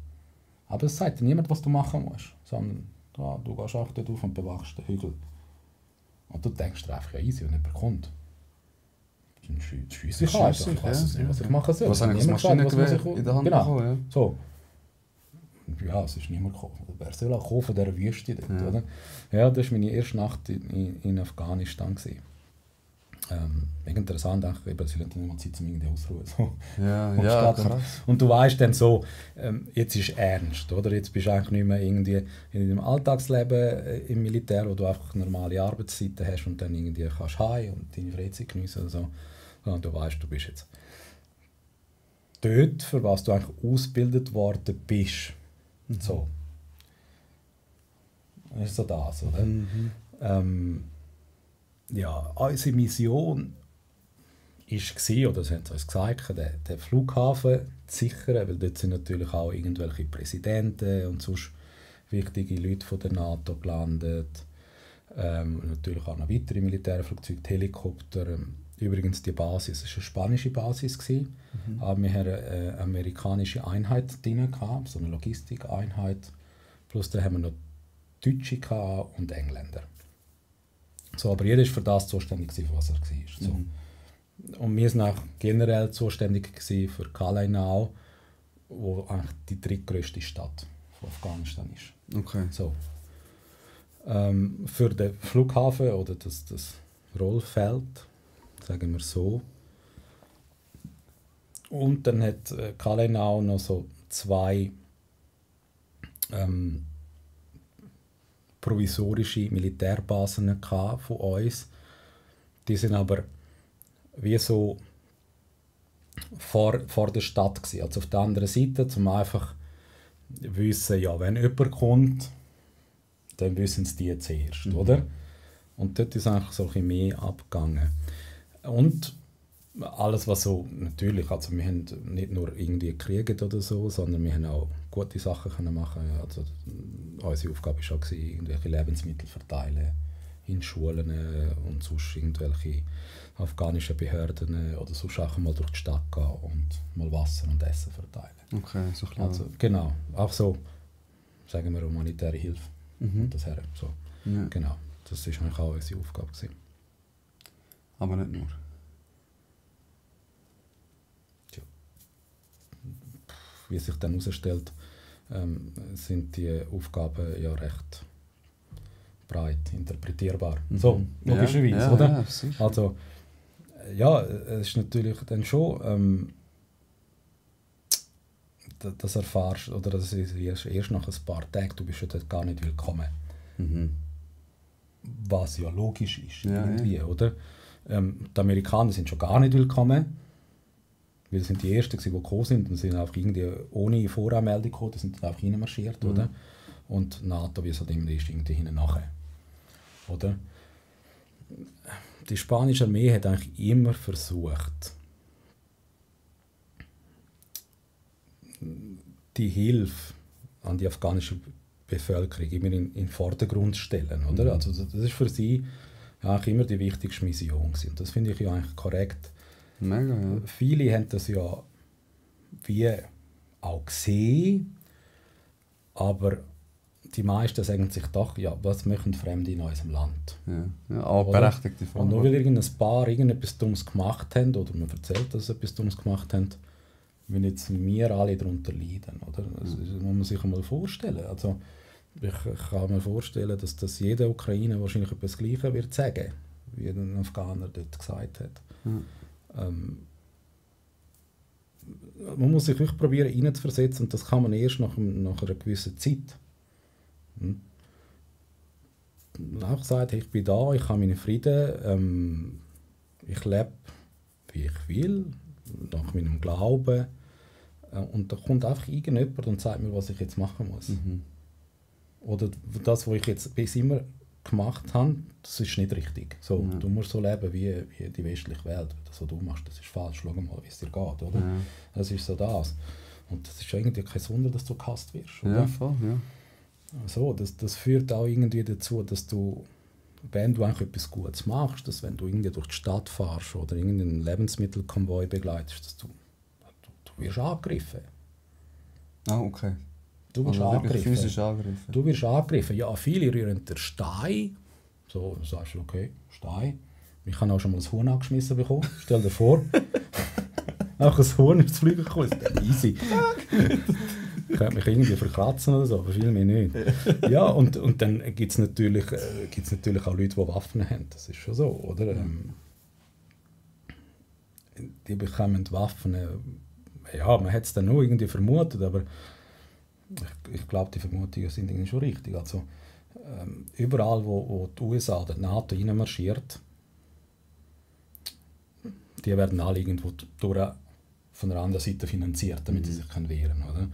Aber es sagt dir niemand, was du machen musst, sondern du gehst einfach dort auf und bewachst den Hügel. Und du denkst dir einfach, ja easy, wenn jemand kommt. Dann schiesse ich einfach. Ich weiß nicht, was ich machen soll. Was habe ich das Maschinengewehr in der Hand bekommen? Ja. So. Ja, es ist niemand gekommen. Wer soll auch kommen von dieser Wüste dort, oder? Ja, das war meine erste Nacht in Afghanistan. Interessant, sie lassen nicht mal Zeit, um irgendwie auszuruhen. So. Ja, krass. Und du weißt dann so, jetzt ist ernst, oder? Jetzt bist du eigentlich nicht mehr irgendwie in deinem Alltagsleben im Militär, wo du einfach normale Arbeitszeiten hast und dann irgendwie kannst heim und deine Freizeit geniessen oder so. Sondern du weißt, du bist jetzt dort, für was du eigentlich ausgebildet worden bist. So. Das ist so das, oder? Ja, unsere Mission war, oder das haben sie uns gesagt, den Flughafen zu sichern, weil dort sind natürlich auch irgendwelche Präsidenten und sonst wichtige Leute von der NATO gelandet. Natürlich auch noch weitere Militärflugzeuge, Helikopter. Übrigens, die Basis war eine spanische Basis. Aber wir hatten eine amerikanische Einheit drin, so eine Logistikeinheit. Plus dann haben wir noch Deutsche und Engländer. So, aber jeder war für das zuständig, für was er war. So. Und wir waren auch generell zuständig für Kalenau, wo eigentlich die drittgrößte Stadt von Afghanistan ist. Okay. So. Für den Flughafen oder das Rollfeld, sagen wir so. Und dann hat Kalenau noch so 2 provisorische Militärbasen von uns. Die sind aber wie so vor der Stadt gewesen. Also auf der anderen Seite, um einfach wissen, ja, wenn jemand kommt, dann wissen es die zuerst, oder? Und dort ist eigentlich so ein bisschen mehr abgegangen. Und alles, was so, natürlich, also wir haben nicht nur irgendwie gekriegt oder so, sondern wir haben auch gute Sachen können machen. Also unsere Aufgabe war auch, irgendwelche Lebensmittel verteilen in Schulen und sonst irgendwelche afghanischen Behörden oder sonst auch mal durch die Stadt gehen und mal Wasser und Essen verteilen. Okay, so klar. Also, genau, auch so, sagen wir, humanitäre Hilfe. Mhm. Das her, so. Ja. Genau, das war eigentlich auch unsere Aufgabe gewesen. Aber nicht nur. Wie sich dann herausstellt, sind die Aufgaben ja recht breit interpretierbar. Mhm. So, logischerweise, ja, oder? Ja, sicher. Also, ja, es ist natürlich dann schon, das erfährst, oder das ist erst nach ein paar Tagen, du bist ja dort gar nicht willkommen. Mhm. Was ja logisch ist, Ja, irgendwie, oder? Die Amerikaner sind schon gar nicht willkommen, weil sie sind die Ersten, die gekommen sind und sind einfach irgendwie ohne Voranmeldung gekommen, die sind dann einfach reinmarschiert, oder? Und NATO, wie es halt immer ist, irgendwie hinten nachher, oder? Die spanische Armee hat eigentlich immer versucht, die Hilfe an die afghanische Bevölkerung immer in den Vordergrund zu stellen, oder? Also das ist für sie eigentlich immer die wichtigste Mission gewesen. Und das finde ich ja eigentlich korrekt. Mega, ja. Viele haben das ja wie auch gesehen, aber die meisten sagen sich doch, ja, was möchten Fremde in unserem Land? Ja, auch Oder? berechtigte Frage. Und nur weil irgendein Paar irgendetwas Dummes gemacht haben, oder man erzählt, dass sie etwas Dummes gemacht haben, wenn jetzt wir alle darunter leiden, oder? Das muss man sich einmal vorstellen. Also, ich kann mir vorstellen, dass jeder Ukrainer wahrscheinlich etwas Gleiches wird sagen, wie ein Afghaner dort gesagt hat. Man muss sich wirklich probieren, hineinzuversetzen, und das kann man erst nach einer gewissen Zeit. Auch gesagt, ich bin da, ich habe meinen Frieden, ich lebe, wie ich will, nach meinem Glauben. Und da kommt einfach irgendjemand und sagt mir, was ich jetzt machen muss. Oder das, was ich jetzt bis immer gemacht habe, das ist nicht richtig. So, du musst so leben wie die westliche Welt. Das, was du machst, das ist falsch. Schau mal, wie es dir geht. Oder? Ja. Das ist so das. Und das ist irgendwie kein Wunder, dass du gehasst wirst. Oder? Ja, voll, ja. So, das führt auch irgendwie dazu, dass du, wenn du eigentlich etwas Gutes machst, dass wenn du irgendwie durch die Stadt fährst oder irgendeinen Lebensmittelkonvoi begleitest, dass du wirst angegriffen. Ah, okay. Du wirst Also wirklich angegriffen. physisch angegriffen. Du wirst angegriffen. Ja, viele rühren den Stein. So, dann sagst du, okay, Stein. Ich habe auch schon mal ein Huhn angeschmissen bekommen. Stell dir vor. Auch ein Huhn ins Fliegen gekommen. Das ist easy. Ich könnte mich irgendwie verkratzen oder so, aber viel mehr nicht. Ja, und dann gibt es natürlich auch Leute, die Waffen haben. Das ist schon so, oder? Die bekommen Waffen. Ja, man hat es dann nur irgendwie vermutet, aber ich glaube, die Vermutungen sind irgendwie schon richtig. Also, überall, wo die USA oder die NATO reinmarschiert, die werden alle irgendwo von der anderen Seite finanziert, damit sie sich wehren können. Oder?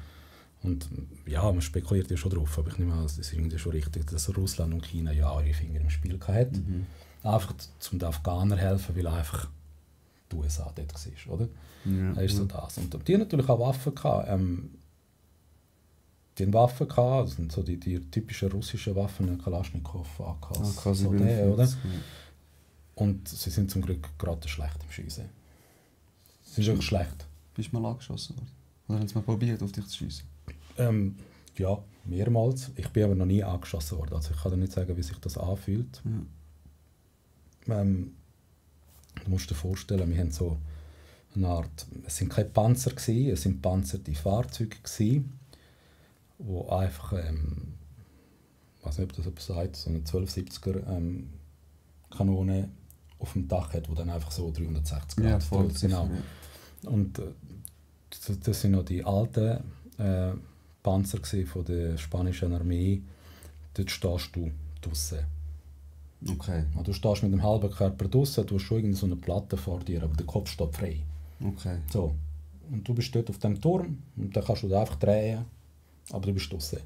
Und ja, man spekuliert ja schon drauf, aber ich nehme an, es ist irgendwie schon richtig, dass Russland und China ja ihre Finger im Spiel hatten. Einfach um den Afghanern helfen, weil einfach die USA dort war, oder? Ja. Das ist so das. Und die haben natürlich auch Waffen gehabt. Die haben Waffen gehabt, das sind so die typischen russischen Waffen, Kalaschnikow, AKs, so die, oder? Und sie sind zum Glück gerade schlecht im Schiessen. Sie sind wirklich schlecht. Bist du mal angeschossen worden? Oder haben sie mal probiert, auf dich zu schiessen? Ja, mehrmals. Ich bin aber noch nie angeschossen worden. Also ich kann dir nicht sagen, wie sich das anfühlt. Ja. Du musst dir vorstellen, wir haben so eine Art, es sind keine Panzer gewesen, es sind panzerte Fahrzeuge gewesen, wo einfach, ich weiß nicht, ob das etwas sagt, so eine 1270er Kanone auf dem Dach hat, wo dann einfach so 360 Grad Ja, voll. genau. Ja. Und das sind noch die alten Panzer von der spanischen Armee. Dort stehst du draussen. Okay. Du stehst mit dem halben Körper draussen, du hast schon irgendeine so eine Platte vor dir, aber der Kopf steht frei. Okay. So. Und du bist dort auf dem Turm und dann kannst du da einfach drehen, aber du bist draussen.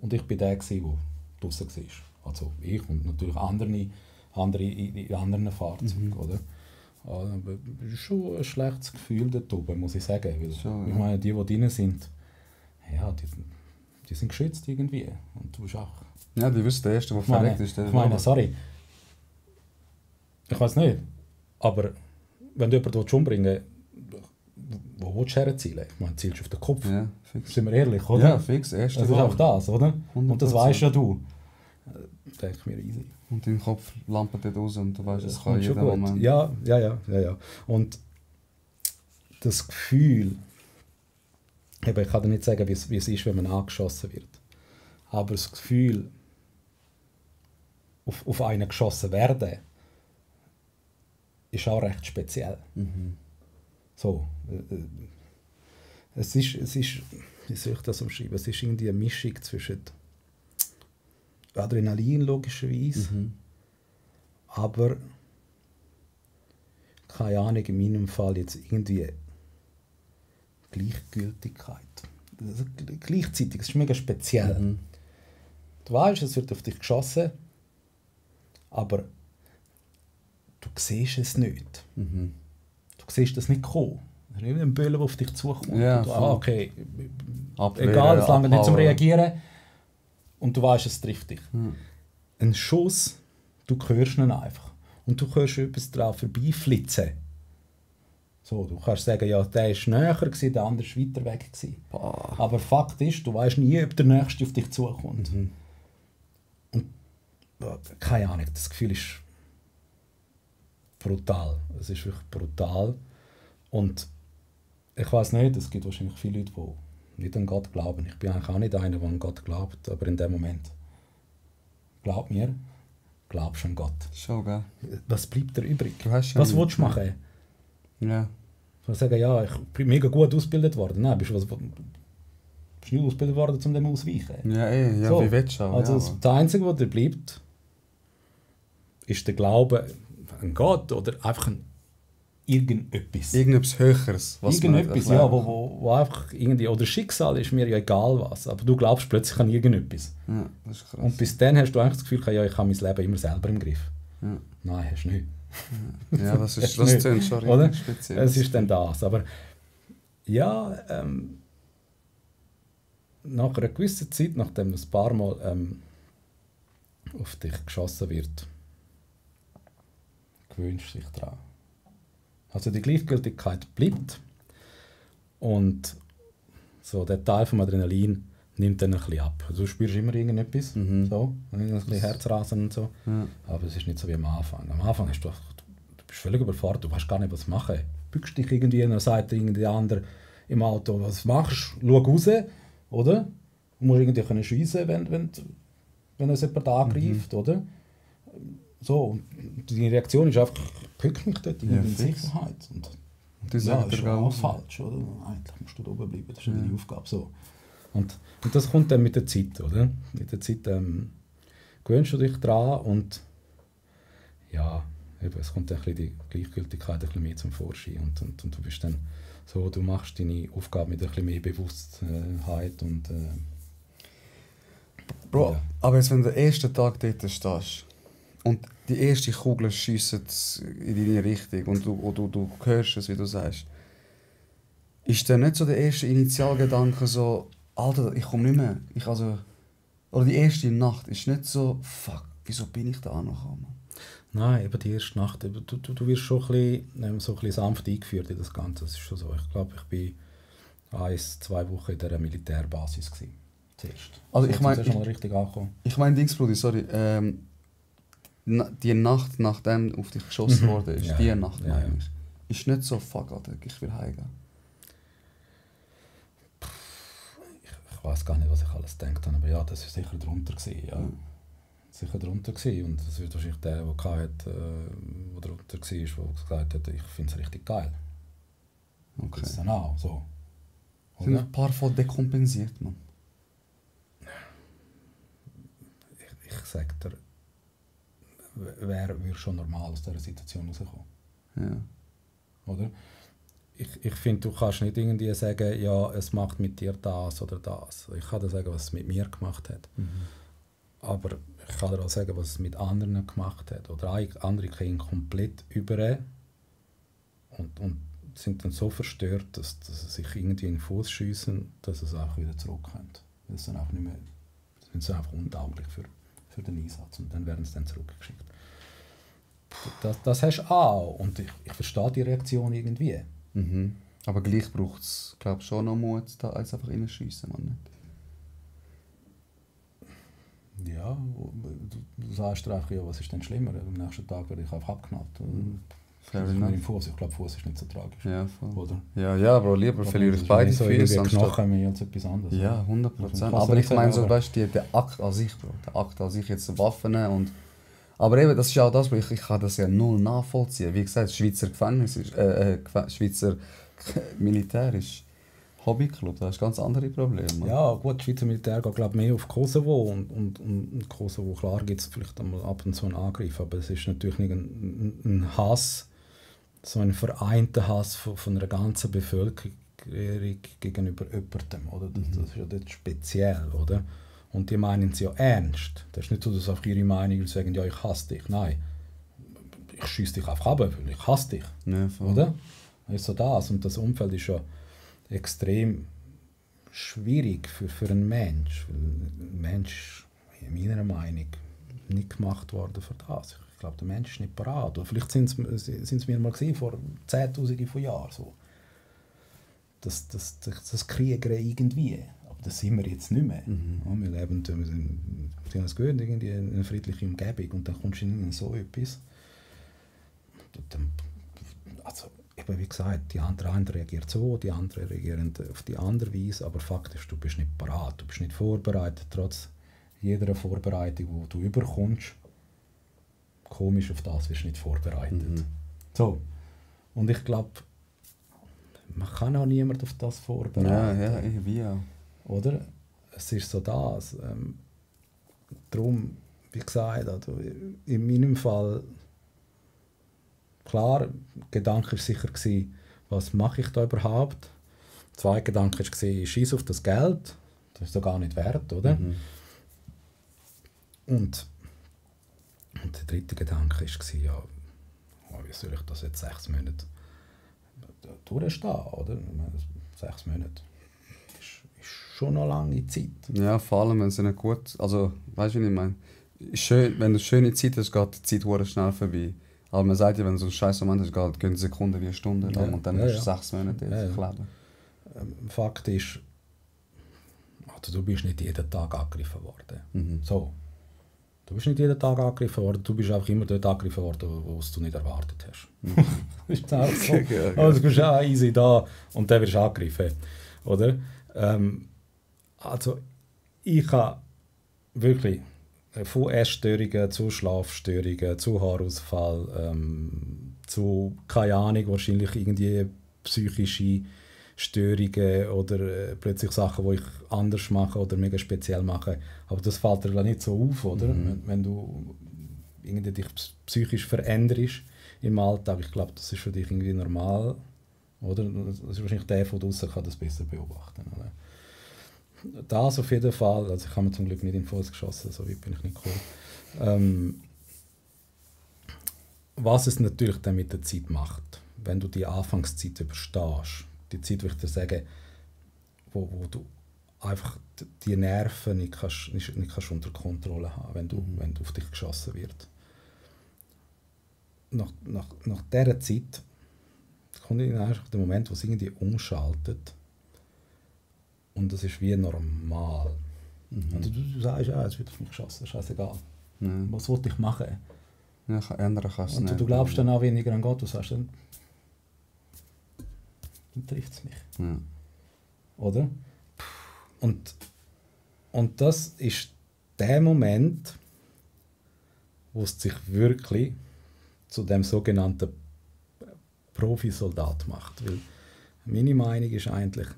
Und ich war der, der draussen war. Also ich und natürlich andere in anderen Fahrzeugen. Oder? Aber es ist schon ein schlechtes Gefühl dort oben, muss ich sagen. Weil, schon, ich meine, die drin sind, ja, die sind geschützt irgendwie. Und du bist auch... Ja, du wirst der Erste, der verreckt ist. Ich meine, sorry, Ich weiß nicht. Aber wenn du jemanden umbringen willst, wo willst du herzielen? Ich meine, zielst du auf den Kopf. Ja, fix. Sind wir ehrlich, oder? Ja, fix. Erste Das ist auch das, oder? Und das 100%. weißt ja du. Denke ich mir easy. Und dein Kopf lampert dort raus und du weißt, es Das kann kommt schon jeden gut. Moment. Ja. Und das Gefühl, eben, ich kann dir nicht sagen, wie es ist, wenn man angeschossen wird. Aber das Gefühl, auf einen geschossen werden, ist auch recht speziell. Mhm. So, es ist, wie soll ich das umschreiben? Es ist irgendwie eine Mischung zwischen Adrenalin logischerweise, aber keine Ahnung, in meinem Fall jetzt irgendwie Gleichgültigkeit. Also, gleichzeitig, es ist mega speziell. Du weißt, es wird auf dich geschossen, aber du siehst es nicht. Mhm. Du siehst das nicht kommen. Es ist nicht ein Böller, der auf dich zukommt. Ja, Und du, voll. okay, Abwehren, egal, es lange nicht zum abhauen. Reagieren. Und du weißt, es trifft dich. Ein Schuss, du hörst ihn einfach. Und du hörst etwas drauf vorbeiflitzen. So, du kannst sagen, ja, der war näher, der andere war weiter weg. Aber Fakt ist, du weißt nie, ob der Nächste auf dich zukommt. Und keine Ahnung, das Gefühl ist brutal. Es ist wirklich brutal. Und ich weiß nicht, es gibt wahrscheinlich viele Leute, die nicht an Gott glauben. Ich bin eigentlich auch nicht einer, der an Gott glaubt, aber in dem Moment, glaub mir, glaubst du an Gott. Schon, gell? Was bleibt dir übrig? Du hast ja Was nichts willst du mehr. machen? Ja. Ich würde sagen, ja, ich bin mega gut ausgebildet worden. Nein, bist nicht ausgebildet worden, um dem auszuweichen. Ja, ja, So, wie willst du auch? Also ja, das Einzige, was dir bleibt, ist der Glaube an Gott oder einfach an irgendetwas. irgendetwas Höheres, was man nicht Irgendetwas, erklären ja, wo einfach irgendwie, oder Schicksal ist mir ja egal was, aber du glaubst plötzlich an irgendetwas. kann. Ja, das ist krass. Und bis dann hast du eigentlich das Gefühl, ja, ich habe mein Leben immer selber im Griff. Ja. Nein, hast du nicht. Ja, das Hast ist du das nicht, tönt schon oder? richtig speziell. Es ist dann das, aber ja, nach einer gewissen Zeit, nachdem ein paar Mal auf dich geschossen wird, gewöhnst du dich daran. Also die Gleichgültigkeit bleibt und so der Teil vom Adrenalin nimmt dann ein bisschen ab. Also du spürst immer irgendetwas, so, ein bisschen Herzrasen und so, aber es ist nicht so wie am Anfang. Am Anfang hast du bist völlig überfordert, du weißt gar nicht, was machen. Du bückst dich irgendwie und dann sagt irgendwie andere im Auto, was machst du? Schau raus, oder? Du musst irgendwie schiessen, wenn es jemand angreift, oder? So, und die Reaktion ist einfach, ich pück mich dort in fix. Sicherheit. Und Du ja, sagst ist dir schon gar auch nicht. falsch, oder? Eigentlich musst du da oben bleiben, das ist ja deine Aufgabe. So. Und das kommt dann mit der Zeit, oder? Mit der Zeit gewöhnst du dich dran und ja, eben, es kommt dann ein bisschen die Gleichgültigkeit ein bisschen mehr zum Vorschein und du bist dann so, du machst deine Aufgabe mit ein bisschen mehr Bewusstheit und Bro, ja. aber jetzt, wenn du den ersten Tag dort stehst und die erste Kugel schiessen in deine Richtung und du hörst es, wie du sagst, ist dann nicht so der erste Initialgedanke so, Alter, ich komme nicht mehr. Oder die erste Nacht ist nicht so, fuck, wieso bin ich da angekommen? Nein, eben die erste Nacht, eben, du wirst schon so ein bisschen sanft eingeführt in das Ganze, das ist schon so. Ich glaube, ich war 1-2 Wochen in dieser Militärbasis gewesen, zuerst. Also ich meine, schon mal richtig angekommen. ich meine Dings, Brudi, sorry, die Nacht, nachdem auf dich geschossen wurde, ist Ja, die Nacht, ja, meine ja. ich. Ist nicht so, fuck, Alter, ich will heimgehen. Ich weiß gar nicht, was ich alles gedacht habe, aber ja, das war sicher drunter gewesen, ja. Sicher drunter gewesen. Und das wird wahrscheinlich der drunter war, der gesagt hat, ich finde es richtig geil. Okay. Das ist dann auch so. Sind Oder? ein paar voll dekompensiert, man. Ich sage dir, wer würde schon normal aus dieser Situation rauskommen? Ja. Oder? Ich finde, du kannst nicht irgendwie sagen, ja, es macht mit dir das oder das. Ich kann dir sagen, was es mit mir gemacht hat. Aber ich kann dir auch sagen, was es mit anderen gemacht hat. Oder andere gehen komplett über und sind dann so verstört, dass sie sich irgendwie in den Fuß schiessen, dass sie es auch wieder zurückkommen. Das sind einfach nicht mehr, sind sie einfach untauglich für den Einsatz und dann werden sie dann zurückgeschickt. Das hast du auch. Und ich verstehe die Reaktion irgendwie. Mhm. Aber gleich braucht es, glaube ich, schon noch Mut, da als einfach reinschiessen, man nicht. Ja, du sagst dir einfach, ja, was ist denn schlimmer? Am nächsten Tag werde ich einfach abgeknallt. Fair Ich enough. glaube, Fuß ist nicht so tragisch. Ja, voll. Oder? Ja, Bro, lieber verliere ich beide so Füße anstatt Knochen mehr als etwas anderes. Ja, Oder? 100%. Also, Aber ich meine so, aber- weißt du, der Akt an sich, Bro. Der Akt an sich, jetzt Waffen und... Aber eben, das ist ja auch das, Bro. Ich kann das ja null nachvollziehen. Wie gesagt, Schweizer Gefängnis ist... Schweizer Militär ist Hobbyclub, da hast du ganz andere Probleme. Man. Ja, gut, das Schweizer Militär geht glaube mehr auf Kosovo und Kosovo, klar gibt es vielleicht einmal ab und zu einen Angriff, aber es ist natürlich nicht ein Hass, so ein vereinter Hass von einer ganzen Bevölkerung gegenüber jemandem, oder? Das ist ja dort speziell, oder? Und die meinen es ja ernst. Das ist nicht so, dass auf ihre Meinung sagen, ja, ich hasse dich. Nein, ich schiesse dich einfach ab, weil ich hasse dich, Ja, voll. oder? Das ist so das. Und das Umfeld ist ja extrem schwierig für einen Mensch. Weil ein Mensch ist in meiner Meinung nicht gemacht worden für das. Ich glaube, der Mensch ist nicht parat. Oder vielleicht sind es mir mal gesehen, vor 10'000 von Jahren. So. Das Kriegen irgendwie. Aber das sind wir jetzt nicht mehr. Ja, wir leben, Sie haben es gehört, irgendwie eine friedliche Umgebung und dann kommst du in so etwas. Also, eben wie gesagt, die eine reagiert so, die andere reagieren auf die andere Weise, aber Fakt ist, du bist nicht parat, du bist nicht vorbereitet, trotz jeder Vorbereitung, die du überkommst. Komisch, auf das wirst du nicht vorbereitet. So. Und ich glaube, man kann auch niemand auf das vorbereiten. Ja, irgendwie auch. Oder? Es ist so das. Darum, wie gesagt, also in meinem Fall, klar, der Gedanke war sicher, was mache ich da überhaupt? Der zweite Gedanke war, scheiß auf das Geld, das ist ja gar nicht wert, oder? Und der dritte Gedanke war, ja, wie soll ich das jetzt 6 Monate durchstehen, oder? Ich meine, 6 Monate ist schon eine lange Zeit. Ja, vor allem, wenn es nicht gut... Also, weißt du, was ich meine? Schön, wenn du eine schöne Zeit hast, geht die Zeit verdammt schnell vorbei. Aber man sagt ja, wenn du so einen scheiß Moment hast, gehen Sekunden wie Stunden lang und dann hast du 6 Monate jetzt leben. Fakt ist, also du bist nicht jeden Tag angegriffen worden. So. Du bist nicht jeden Tag angegriffen worden, du bist einfach immer dort angegriffen worden, wo du nicht erwartet hast. Das ist auch so. Also du bist auch easy da und dann wirst du angegriffen. Oder? Also ich habe wirklich von Essstörungen zu Schlafstörungen, zu Haarausfall, zu, keine Ahnung, wahrscheinlich irgendwie psychische Störungen oder plötzlich Sachen, die ich anders mache oder mega speziell mache. Aber das fällt dir nicht so auf, oder? Wenn du irgendwie dich psychisch veränderst im Alltag, ich glaube, das ist für dich irgendwie normal, oder? Das ist wahrscheinlich der von draußen kann das besser beobachten, oder? Das auf jeden Fall, also ich habe mir zum Glück nicht in den Fuß geschossen, so weit bin ich nicht gekommen. Was es natürlich dann mit der Zeit macht, wenn du die Anfangszeit überstehst, die Zeit, wo ich dir sage, wo du einfach die Nerven nicht kannst unter Kontrolle haben, wenn du auf dich geschossen wird. Nach dieser Zeit kommt einfach der Moment, wo es irgendwie umschaltet und das ist wie normal. Also du sagst, ja, es wird auf mich geschossen, scheißegal. Was wollte ich machen? Ja, ändern kannst du Und nicht. du glaubst dann auch weniger an Gott, du sagst dann trifft es mich. Ja. Oder? Und das ist der Moment, wo es sich wirklich zu dem sogenannten Profisoldat macht. Weil meine Meinung ist eigentlich,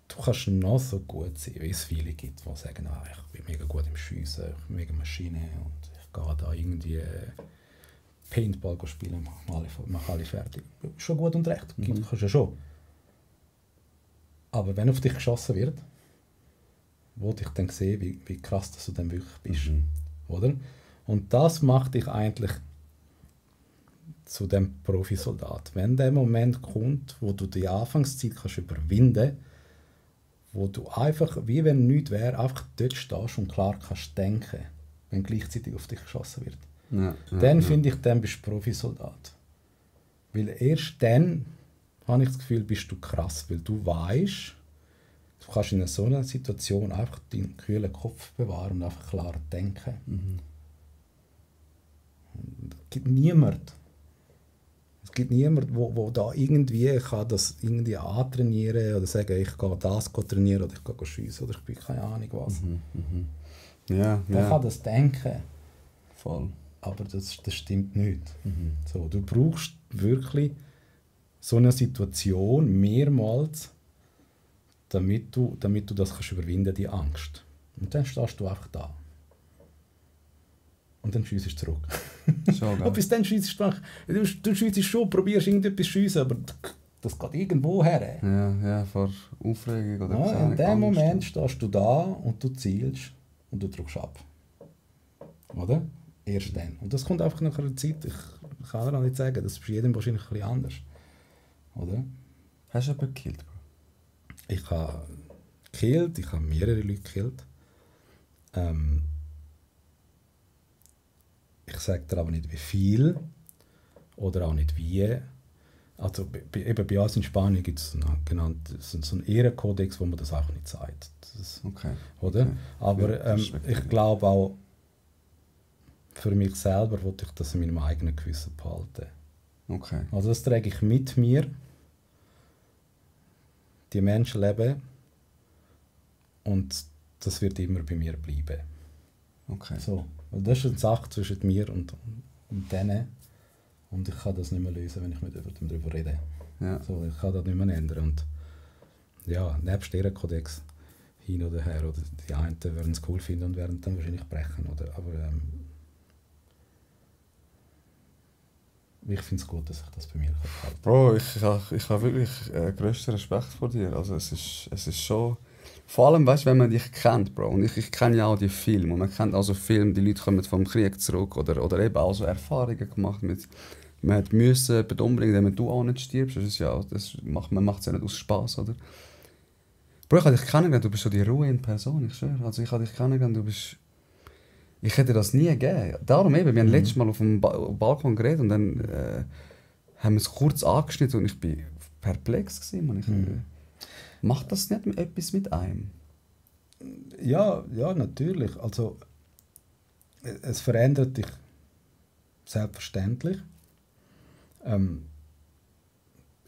du kannst noch so gut sein, wie es viele gibt, die sagen, ich bin mega gut im Schiessen, ich bin mega Maschine und ich gehe da irgendwie Paintball spielen, mach alle fertig. Schon gut und recht, kannst du ja schon. Aber wenn auf dich geschossen wird, wollte ich dann sehen, wie krass dass du dann wirklich bist. Oder? Und das macht dich eigentlich zu dem Profisoldat. Wenn der Moment kommt, wo du die Anfangszeit kannst überwinden, wo du einfach, wie wenn nichts wäre, einfach dort stehst und klar kannst denken, wenn gleichzeitig auf dich geschossen wird. Ja, Dann finde ich, dann bist du Profisoldat. Weil erst dann habe ich das Gefühl, bist du krass, weil du weißt, du kannst in so einer Situation einfach deinen kühlen Kopf bewahren und einfach klar denken. Es gibt niemanden, wo da irgendwie kann das irgendwie antrainieren oder sagen, ich gehe das trainieren oder ich gehe schiessen oder ich bin keine Ahnung was. Ja, Der kann das denken, voll. aber das stimmt nicht. So, du brauchst wirklich so eine Situation mehrmals, damit du das kannst überwinden, die Angst. Und dann stehst du einfach da. Und dann schiessest du zurück. Schon, Und bis dann schiessest du schiessest schon, probierst irgendetwas zu schiessen, aber das geht irgendwo her. Ja, vor Aufregung oder Ja, in dem Angst. Moment stehst du da und du zielst und du drückst ab. Oder? Erst dann. Und das kommt einfach nach einer Zeit, ich kann dir auch nicht sagen, das ist bei jedem wahrscheinlich ein bisschen anders. Oder? Hast du jemanden gekillt, Bro? Ich habe gekillt, ich habe mehrere Leute gekillt. Ich sage dir aber nicht wie viel oder auch nicht wie. Also eben bei uns in Spanien gibt es so einen Ehrenkodex, wo man das auch nicht sagt. Okay. Oder? Okay. Aber Ja, ich glaube auch, für mich selber wollte ich das in meinem eigenen Gewissen behalten. Okay. Also das trage ich mit mir. Die Menschen leben und das wird immer bei mir bleiben. Okay. So. Und das ist eine Sache zwischen mir und denen. Und ich kann das nicht mehr lösen, wenn ich mit jemandem darüber rede. Ja. So, ich kann das nicht mehr ändern. Und ja, nebst deren Kodex hin oder her. Oder die einen werden es cool finden und werden dann wahrscheinlich brechen. Oder? Aber ich finde es gut, dass ich das bei mir behalte. Bro, ich habe wirklich grössten Respekt vor dir. Also es ist schon... Vor allem, weißt du, wenn man dich kennt, Bro. Und ich kenne ja auch die Filme. Und man kennt also Filme, die Leute kommen vom Krieg zurück. Oder eben auch so Erfahrungen gemacht mit... Man hat müssen umbringen, damit du auch nicht stirbst. Man macht es ja nicht aus Spass, oder? Bro, ich habe dich kennengelernt, du bist so die Ruhe in Person, ich schwöre. Also ich habe dich kennengelernt, du bist... Ich hätte das nie gegeben. Darum eben, wir haben letztes Mal auf dem Balkon geredet und dann haben wir es kurz angeschnitten und ich war perplex gewesen. Macht das nicht etwas mit einem? Ja, natürlich. Also, es verändert dich selbstverständlich.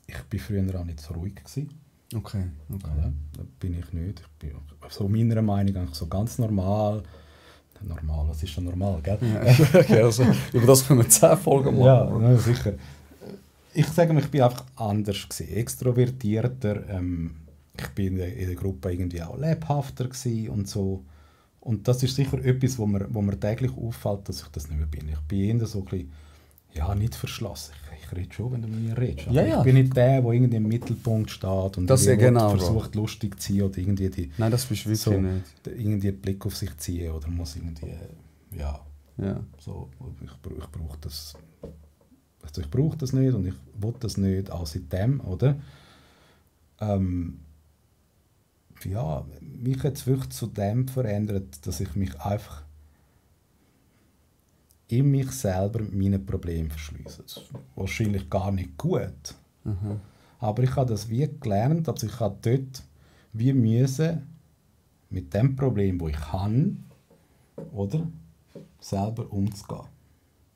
Ich war früher auch nicht so ruhig gewesen. Okay. Ja, das bin ich nicht. Ich bin so meiner Meinung nach so ganz normal. Normal, was ist schon normal, gell? Ja. Okay, also, über das können wir 10 Folgen machen. Ja, sicher. Ich sage mal, ich bin einfach anders gewesen, extrovertierter. Ich bin in der Gruppe irgendwie auch lebhafter gewesen und so. Und das ist sicher etwas, wo mir täglich auffällt, dass ich das nicht mehr bin. Ich bin eher so ein bisschen, ja, nicht verschlossen. Ich rede schon, wenn du mit mir redest. Ja. Ich bin nicht der irgendwie im Mittelpunkt steht und das genau, versucht, lustig zu sein oder irgendwie Nein, das bist du wirklich so, nicht. irgendwie einen Blick auf sich ziehen oder muss irgendwie, ja. So, ich brauche das. Also ich brauche das nicht und ich will das nicht, auch seitdem, oder? Ja, mich hat es wirklich zu dem verändert, dass ich mich einfach in mich selber mit meinen Problemen verschliesse. Das ist wahrscheinlich gar nicht gut. Aber ich habe das wie gelernt, also ich habe dort wie müssen mit dem Problem, das ich habe, oder, selber umzugehen.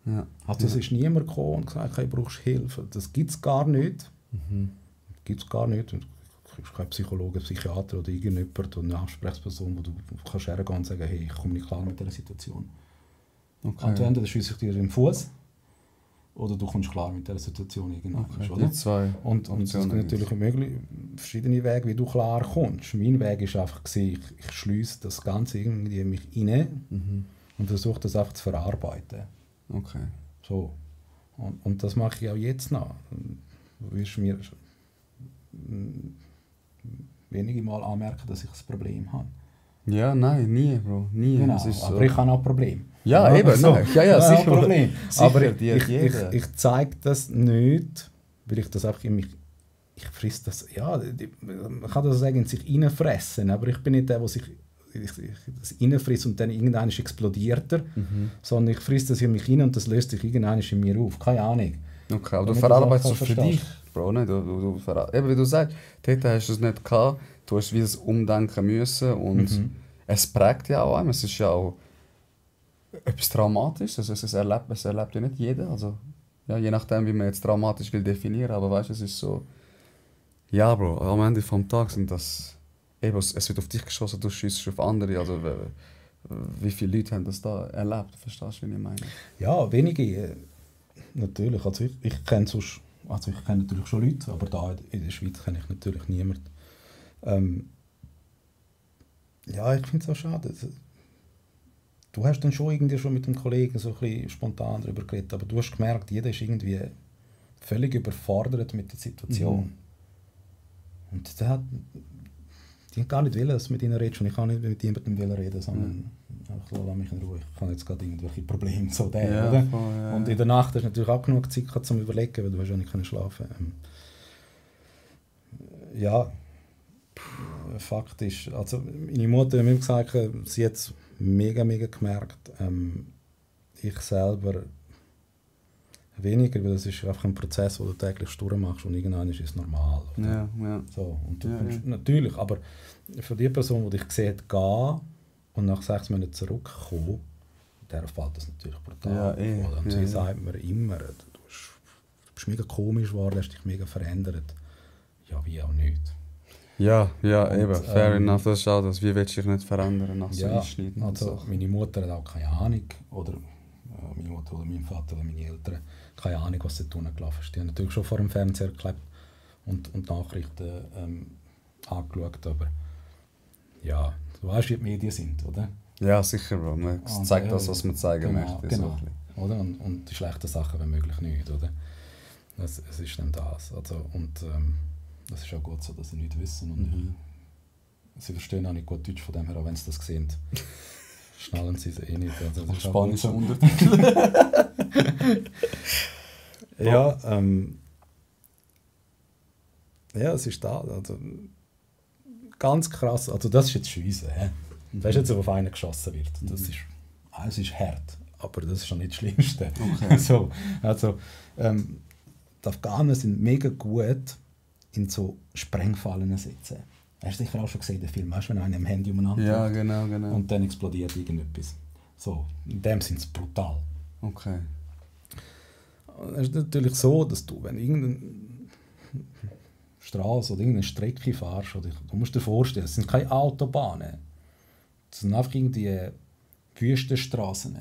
Ja. Also es ist niemand gekommen und gesagt, hey, brauchst Hilfe. Das gibt es gar nicht. Gibt's gar nicht. Du bist kein Psychologe, Psychiater oder irgendjemand oder eine Ansprechperson, wo du kannst hergehen und sagen, hey, ich komme nicht klar mit dieser Situation. Okay. Entweder schiesse ich dir in den Fuß oder du kommst klar mit dieser Situation irgendwann. Okay. Oder? Die zwei Und es gibt natürlich verschiedene Wege, wie du klar kommst. Mein Weg war einfach, ich schliesse das Ganze irgendwie in mich rein und versuche das einfach zu verarbeiten. Okay. So. Und das mache ich auch jetzt noch. Du wirst mir wenige Mal anmerken, dass ich ein Problem habe. Ja, nein, nie, Bro. Nie. Genau, Es ist aber so. ich habe auch Probleme. Ja, eben, so. nein. Ja, sicher. Ein Problem. Sicher, Aber jeder. ich zeige das nicht, weil ich das einfach in mich... Ich friss das... Ja, man kann das sagen, in sich reinfressen, aber ich bin nicht der, der sich das reinfrisse und dann irgendwann explodiert er, sondern ich frisse das in mich rein und das löst sich irgendwann in mir auf. Keine Ahnung. Okay, aber du Damit verarbeitest du es das für verstehst. dich, Bro. Nicht? Eben wie du sagst, dort hast du es nicht gehabt, du hast wie das Umdenken müssen und es prägt ja auch einem. Es ist ja auch etwas Traumatisches, also es erlebt ja nicht jeder. Also, ja, je nachdem, wie man jetzt traumatisch will definieren, aber weißt du, es ist so... Ja, Bro, am Ende vom Tag sind das... Eben, es wird auf dich geschossen, du schießt auf andere, also wie viele Leute haben das da erlebt, verstehst du, wie ich meine? Ja, wenige. Natürlich. Also ich kenne natürlich schon Leute, aber da in der Schweiz kenne ich natürlich niemanden. Ja, ich finde es auch schade. Du hast dann schon irgendwie schon mit dem Kollegen so ein bisschen spontan darüber geredet, aber du hast gemerkt, jeder ist irgendwie völlig überfordert mit der Situation. Und die haben gar nicht wollen, dass du mit ihnen redest und ich kann nicht mit jemandem reden, sondern ich lasse mich in Ruhe. Ich habe jetzt gerade irgendwelche Probleme, so der, oder? Voll, ja. Und in der Nacht hast du natürlich auch genug Zeit gehabt, zum Überlegen, weil du hast ja nicht schlafen können. Ja, Fakt ist, also meine Mutter hat mir gesagt, sie hat es mega gemerkt. Ich selber weniger, weil das ist einfach ein Prozess, den du täglich durchmachst und irgendwann ist es normal. Oder? Ja. So, und du kommst, natürlich, aber für die Person, die dich sieht, gehen und nach 6 Monaten zurückkommen, der fällt das natürlich brutal. Ja, Und sie sagt mir immer, du bist mega komisch geworden, hast dich mega verändert. Ja, wie auch nicht. Ja, Und, eben, fair enough, das ist auch das. Wie willst du dich nicht verändern nach so Ja, Einschneiden? also meine Mutter hat auch keine Ahnung, oder meine Mutter oder mein Vater oder meine Eltern, keine Ahnung, was dort unten gelaufen ist. Die haben natürlich schon vor dem Fernseher geklebt und Nachrichten angeschaut, aber ja, du weißt, wie die Medien sind, oder? Ja, sicher, Bro. Man zeigt das, was man zeigen möchte. Genau. So Oder? Und die schlechten Sachen, wenn möglich, nicht, oder? Es ist dann das. Also, und das ist auch gut so, dass sie nichts wissen. Und sie verstehen auch nicht gut Deutsch, von dem her, auch wenn sie das sehen. Schnallen sie es eh nicht. Also, das ist Spanische auch gut Untertitel. so. Ja, ja, es ist da. Also, ganz krass. Also, das ist jetzt Scheisse. Das ist jetzt, auf einen geschossen wird. Das ist, es ist hart. Aber das ist schon nicht das Schlimmste. Okay. So, also, die Afghanen sind mega gut in so Sprengfallen sitzen. Hast du sicher auch schon gesehen, den Film, weißt du, wenn einer am Handy umeinander Ja, drückt genau. und dann explodiert irgendetwas. So, in dem sind sie brutal. Okay. Es ist natürlich so, dass du, wenn irgendeine Straße oder irgendeine Strecke fährst, oder du musst dir vorstellen, es sind keine Autobahnen. Es sind einfach irgendwie Wüstenstraßen.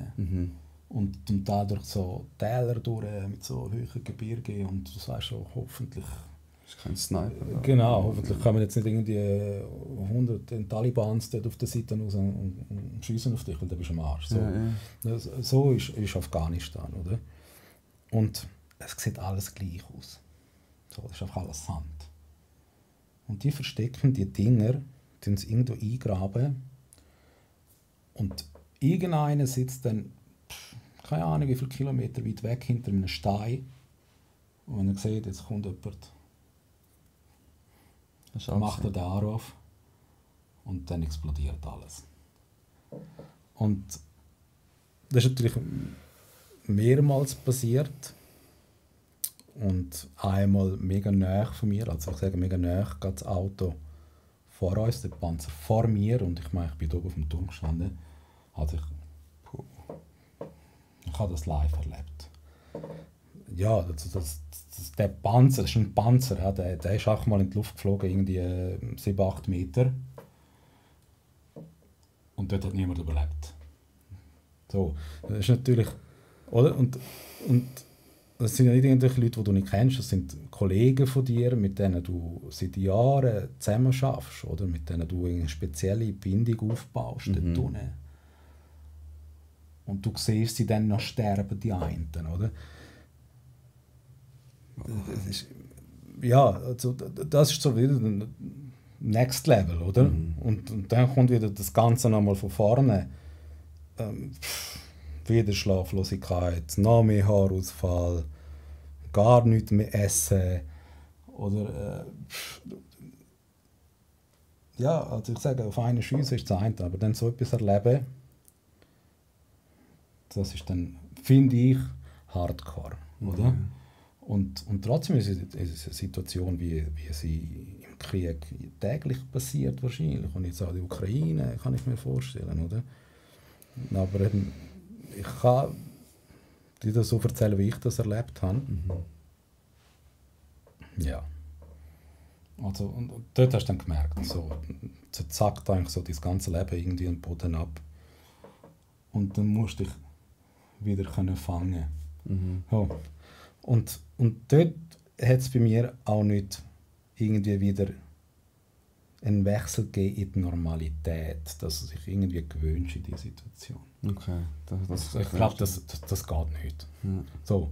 Und da durch so Täler durch, mit so hohen Gebirgen und du sagst so, hoffentlich... Das ist kein Sniper. Oder? Genau, hoffentlich kommen jetzt nicht irgendwie 100 Talibans dort auf der Seite raus und schiessen auf dich, weil du bist am Arsch. So, so ist Afghanistan, oder? Und es sieht alles gleich aus. So, das ist einfach alles Sand. Und die verstecken die Dinger, die sie irgendwo eingraben und irgendeiner sitzt dann, keine Ahnung wie viele Kilometer weit weg hinter einem Stein und wenn er sieht, jetzt kommt jemand, macht er den Arm auf und dann explodiert alles. Und das ist natürlich mehrmals passiert und einmal mega nahe von mir, also ich sage mega nahe, geht das Auto vor uns, der Panzer vor mir und ich meine, ich bin oben auf dem Turm gestanden. Also ich habe das live erlebt. Ja, der Panzer, das ist ein Panzer, ja, der ist auch mal in die Luft geflogen, irgendwie 7-8 Meter. Und dort hat niemand überlebt. So, das ist natürlich, oder? Und das sind ja nicht irgendwelche Leute, die du nicht kennst, das sind Kollegen von dir, mit denen du seit Jahren zusammen schaffst, oder? Mit denen du eine spezielle Bindung aufbaust. Dort unten. Und du siehst sie dann noch sterben, die einen, oder? Das ist, ja, also das ist so wieder Next Level, oder? Und dann kommt wieder das Ganze nochmal von vorne. Wieder Schlaflosigkeit, noch mehr Haarausfall, gar nichts mehr essen. Oder ja, also ich sage, auf einen Schiessen ist das eine, aber dann so etwas erleben, das ist dann, finde ich, hardcore, oder? Mhm. Und trotzdem ist es eine Situation, wie sie im Krieg täglich passiert wahrscheinlich. Und jetzt auch die Ukraine, kann ich mir vorstellen, oder? Aber eben, ich kann dir das so erzählen, wie ich das erlebt habe. Ja. Also, und dort hast du dann gemerkt, so zackt eigentlich so dein ganze Leben irgendwie den Boden ab. Und dann musst du dich wieder fangen. Ja. Und dort hat es bei mir auch nicht irgendwie wieder einen Wechsel gegeben in die Normalität, dass du dich irgendwie gewöhnst in diese Situation. Okay. Ich glaube, das geht nicht. Ja. So.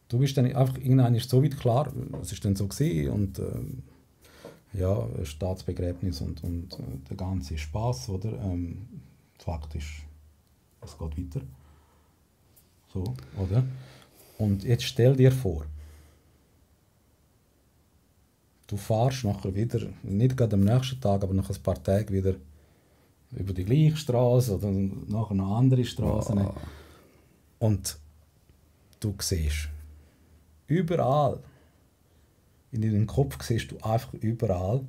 Du bist dann einfach, irgendwann ist so weit klar, es ist dann so gewesen und ja, Staatsbegräbnis und der ganze Spaß, oder? Faktisch, es geht weiter. So, oder? Und jetzt stell dir vor, du fährst nachher wieder, nicht gerade am nächsten Tag, aber nach ein paar Tagen wieder über die gleiche Straße oder nachher noch andere Straßen. Oh. Und du siehst überall, in deinem Kopf siehst du einfach überall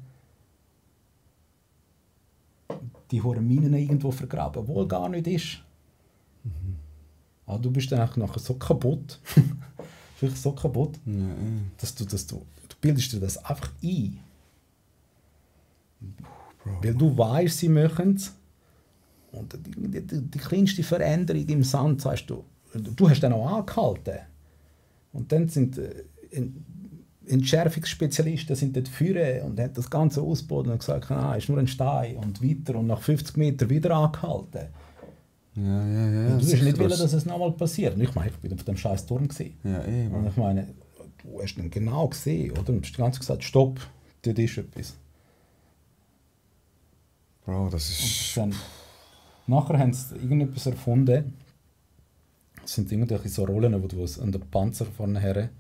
die hohen Minen irgendwo vergraben, obwohl gar nicht ist. Du bist dann auch nachher so kaputt, wirklich so kaputt, Ja, dass du bildest dir das einfach ein. Bro. Weil du weißt, sie machen es. Und die kleinste Veränderung im Sand, sagst du hast dann auch angehalten. Und dann sind Entschärfungsspezialisten sind dort vorne und haben das Ganze ausgeboten und gesagt, ist nur ein Stein und weiter und nach 50 Metern wieder angehalten. Ja. Und du hast nicht wollen, dass es nochmal passiert. Und ich meine, ich war auf dem scheiß Turm gewesen. Ja, Und ich meine, du hast ihn genau gesehen, oder? Und du hast die ganze Zeit gesagt, stopp, dort ist etwas. Bro, das ist... Und dann, nachher haben sie irgendetwas erfunden. Es sind irgendwelche so Rollen, die du an den Panzer vorne her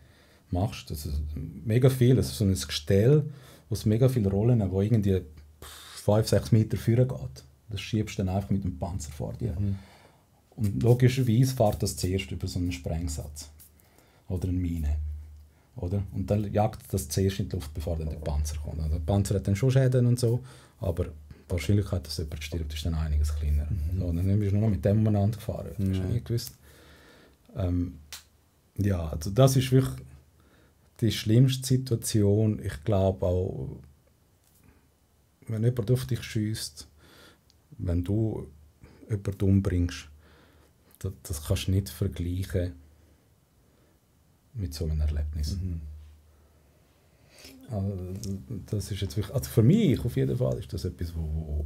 machst. Das ist mega viel. Es ist so ein Gestell aus mega vielen Rollen, die irgendwie 5-6 Meter vorne geht. Das schiebst du dann einfach mit dem Panzer vor dir. Und logischerweise fährt das zuerst über so einen Sprengsatz. Oder eine Mine. Oder? Und dann jagt das zuerst in die Luft, bevor dann der Panzer kommt. Also der Panzer hat dann schon Schäden und so, aber die Wahrscheinlichkeit, dass jemand stirbt, ist dann einiges kleiner. So, und dann bist du nur noch mit dem umeinander gefahren. Das hast du nie gewusst. Ja, also das ist wirklich die schlimmste Situation. Ich glaube auch, wenn jemand auf dich schiesst, wenn du jemanden umbringst, das kannst du nicht vergleichen mit so einem Erlebnis. Also, das ist jetzt wirklich, also für mich auf jeden Fall ist das etwas, wo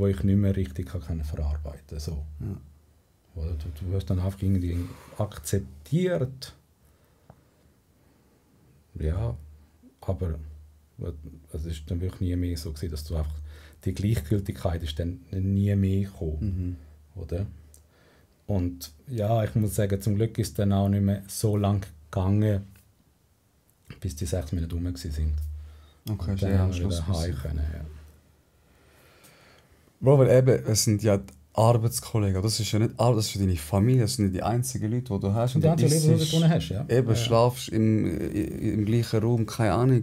ich nicht mehr richtig verarbeiten kann. So. Ja. Du hast dann einfach irgendwie akzeptiert. Ja, aber es ist dann wirklich nie mehr so gewesen, dass du einfach die Gleichgültigkeit ist dann nie mehr gekommen, oder? Und ja, ich muss sagen, zum Glück ist es dann auch nicht mehr so lange gegangen, bis die 6 Minuten rum waren. Okay, Und dann haben wir wieder heim können. Ja. Bro, weil eben, es sind ja die Arbeitskollegen, das ist ja nicht alles, das ist ja deine Familie, das sind nicht die einzigen Leute, die du hast. Und die einzigen Leute, die du unten hast, ja. Eben, ja. schlafst im gleichen Raum, keine Ahnung.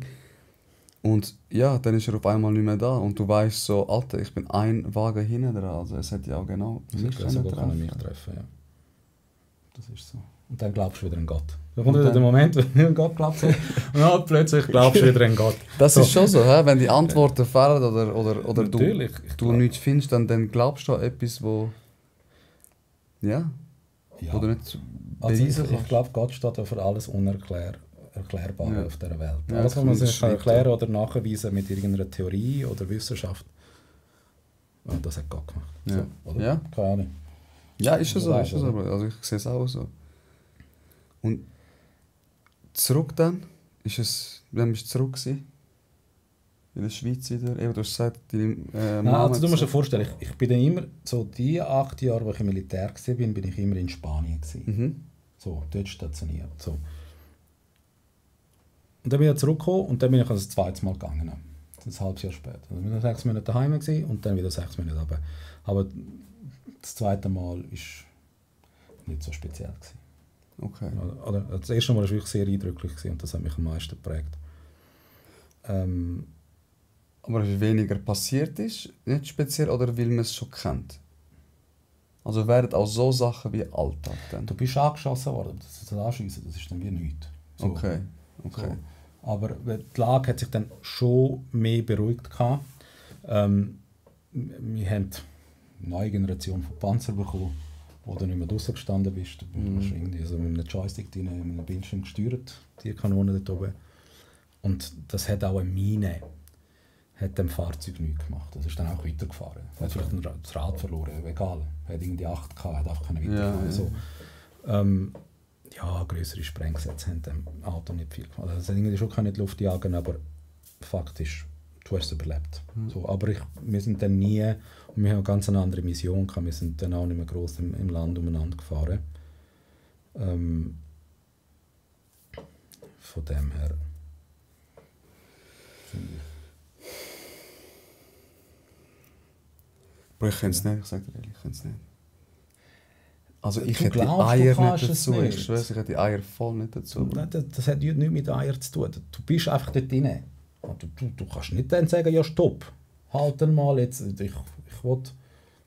Und ja, dann ist er auf einmal nicht mehr da und du weißt so, Alter, ich bin ein Wagen hinten dran, also es hätte ja auch genau mich sogar treffen. mich treffen, ja. Das ist so. Und dann glaubst du wieder an Gott. Da kommt wieder der Moment, wenn du an Gott glaubst und dann plötzlich glaubst du wieder an Gott. Das ist schon so, wenn die Antworten fehlen oder du nichts findest, dann glaubst du an etwas, wo ja. Wo du nicht also beweisen kannst. ich glaube, Gott steht ja für alles Erklärbare auf dieser Welt. Ja, alles, was man sich stimmt, erklären oder nachweisen mit irgendeiner Theorie oder Wissenschaft, das hat Gott gemacht. Ja. So, oder? Ja. Keine Ahnung. Ja, ist schon so, Weißt, ist schon so. Also ich sehe es auch so. Und zurück dann, wann bist du zurück gewesen? In der Schweiz wieder? Eben, du hast gesagt, deine Mama... Also du musst dir vorstellen, ich bin dann immer, so die 8 Jahre, wo ich im Militär war, bin ich immer in Spanien gewesen. So, dort stationiert. So. Und dann bin ich zurückgekommen und dann bin ich das 2. Mal gegangen. ein halbes Jahr später. Also wir waren 6 Monate daheim gewesen und dann wieder 6 Monate runter. Aber das zweite Mal war nicht so speziell gewesen. Okay. Oder, das erste Mal war wirklich sehr eindrücklich gewesen und das hat mich am meisten geprägt. Aber wie weniger passiert ist, nicht speziell, oder weil man es schon kennt? Also werden auch so Sachen wie Alltag dann? Du bist angeschossen worden, das Anschiessen, das ist dann wie nichts. So. Okay. So. Aber die Lage hat sich dann schon mehr beruhigt gehabt. Wir haben eine neue Generation von Panzer bekommen, wo du nicht mehr draussen gestanden bist. Du hast irgendwie so mit einem Joystick drin, mit einem Bildschirm gesteuert, die Kanone dort oben. Und das hat auch eine Mine, hat dem Fahrzeug nichts gemacht. Das ist dann auch weitergefahren. Er hat vielleicht das Rad verloren, egal. Er hat irgendwie 8 gehabt, hat einfach weiterfahren. Ja. So. Größere Sprengsätze haben dem Auto nicht viel gemacht. Also es hat irgendwie schon keine Luft jagen, aber faktisch, du hast es überlebt. So, aber wir sind dann nie, und wir haben eine ganz andere Mission gehabt, wir sind dann auch nicht mehr gross im Land umeinander gefahren. Von dem her finde ich. Aber ich kann es nicht, ich sage dir ehrlich, ich kann es nicht. Also ich Du hätte die glaubst, du Eier kannst nicht es dazu, nicht. ich schwöre, ich hätte die Eier voll nicht dazu. Nein, das hat nichts mit Eiern zu tun. Du bist einfach dort drin. Du kannst nicht dann sagen, ja stopp, halt dann mal jetzt, ich will...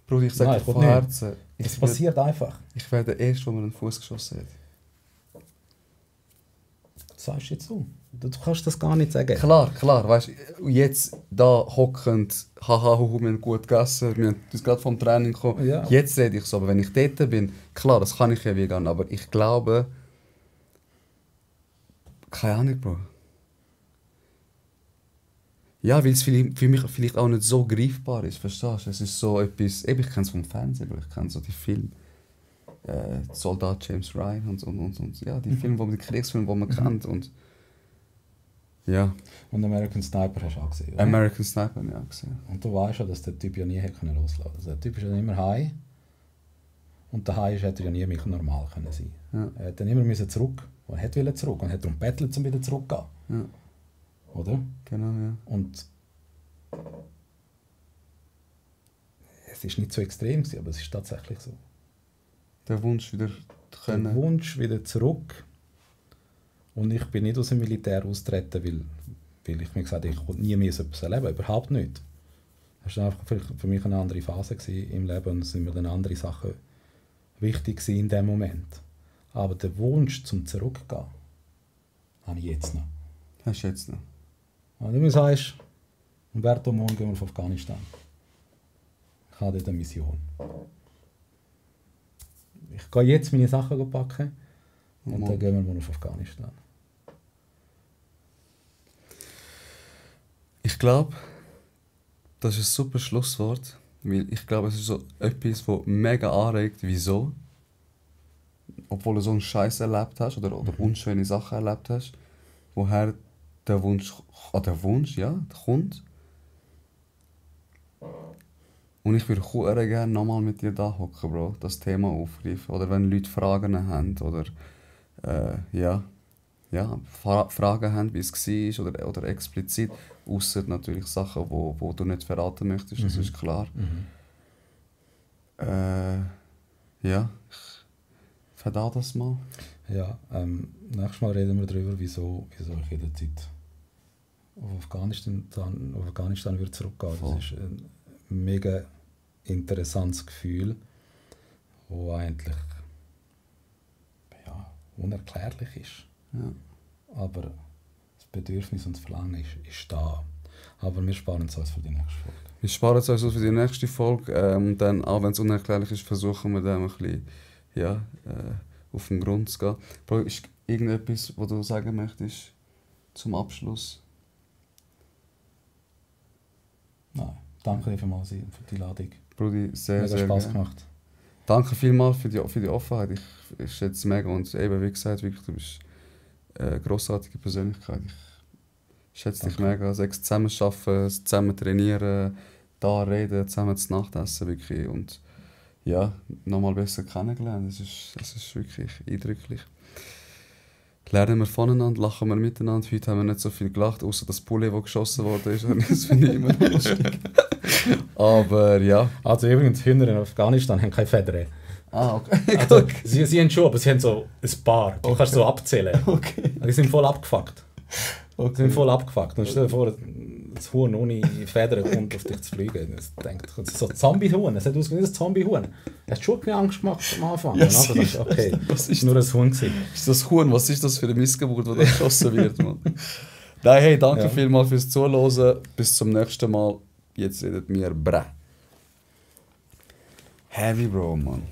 Bruder, ich sage Nein, dir ich will von nicht. Herzen, Es passiert einfach. ich wäre der Erste, der mir einen Fuß geschossen hat. Das sagst du jetzt so. Du kannst das gar nicht sagen. Klar, weißt du, jetzt da hockend, haha, wir haben gut gegessen, wir haben uns gerade vom Training gekommen. Ja. Jetzt rede ich so, aber wenn ich dort bin, klar, das kann ich ja vegan, aber ich glaube, keine Ahnung, Bro. Ja, weil es für mich vielleicht auch nicht so greifbar ist, verstehst du? Es ist so etwas, eben, ich kenne es vom Fernsehen, Bro. Ich kenne so die Filme, Soldat James Ryan und ja, die Filme, die Kriegsfilme, die man kennt und ja. Und American Sniper hast du auch gesehen, oder? American Sniper habe ich auch gesehen. Und du weißt ja, dass der Typ ja nie hätte loslassen können. Also der Typ ist ja immer high. Und der High hätte ja nie mehr normal können sein. Ja. Er hätte dann immer müssen zurück. Und er wollte zurück. Und er hat darum gebettelt, um wieder zurückzugehen. Ja, Oder? genau, ja. Und es ist nicht so extrem gewesen, aber es ist tatsächlich so. Der Wunsch wieder zu können. Der Wunsch wieder zurück. Und ich bin nicht aus dem Militär austreten, weil ich mir gesagt habe, ich will nie mehr so etwas erleben. Überhaupt nicht. Das war einfach für mich eine andere Phase im Leben und es sind mir dann andere Sachen wichtig in dem Moment. Aber der Wunsch zum Zurückgehen habe ich jetzt noch. Hast du jetzt noch? Wenn du mir sagst, Umberto, morgen gehen wir auf Afghanistan. Ich habe dort eine Mission. Ich gehe jetzt meine Sachen packen und dann gehen wir morgen auf Afghanistan. Ich glaube, das ist ein super Schlusswort, weil ich glaube, es ist so etwas, das mega anregt, wieso, obwohl du so einen Scheiß erlebt hast oder unschöne Sachen erlebt hast, woher der Wunsch kommt. Und ich würde gerne nochmal mit dir da hocken, Bro, das Thema aufgreifen. Oder wenn Leute Fragen haben oder Fragen haben, wie es war oder explizit, ausser natürlich Sachen, wo du nicht verraten möchtest, das ist klar. Ich verdau das mal. Ja, nächstes Mal reden wir darüber, wieso ich jederzeit auf Afghanistan würde zurückgehen. Voll. Das ist ein mega interessantes Gefühl, das eigentlich unerklärlich ist. Ja. Aber das Bedürfnis und das Verlangen ist da. Aber wir sparen uns für die nächste Folge. Wir sparen es also für die nächste Folge. Und dann, auch wenn es unerklärlich ist, versuchen wir dann ein bisschen auf den Grund zu gehen. Bro, ist irgendetwas, was du sagen möchtest zum Abschluss? Nein, danke dir vielmals für die Ladung. Brudi, sehr, Mega sehr Spaß gerne. gemacht. Danke vielmals für die Offenheit. Ich schätze es mega. Und eben, wie gesagt, wirklich, du bist eine grossartige Persönlichkeit. Ich schätze dich mega. Sechs zusammen arbeiten, zusammen trainieren, da reden, zusammen zu Nacht essen. Wirklich. Und ja, nochmal besser kennengelernt. Es ist wirklich eindrücklich. lernen wir voneinander, lachen wir miteinander. Heute haben wir nicht so viel gelacht, außer das Poulet, das geschossen wurde. Das finde ich immer noch lustig. Aber ja. Also übrigens, Hühner in Afghanistan haben keine Federn. Ah, okay. Also, sie haben schon, aber sie haben so ein paar. Du kannst so abzählen. Okay. Die sind voll abgefuckt. Okay. Die sind voll abgefuckt. Und stell dir vor, das Huhn ohne Federn kommt auf dich zu fliegen. Das denkt, so ein Zombie-Huhn. Es hat ausgesehen wie ein Zombie-Huhn. Hast du schon keine Angst gemacht am Anfang? Ja, und dann okay, was ist nur ein Huhn gewesen. Ist das Huhn? Was ist das für eine Missgeburt, die da geschossen wird, Mann? Nein, hey, danke vielmals fürs Zuhören. Bis zum nächsten Mal. Jetzt redet mir bra. Heavy Bro, Mann.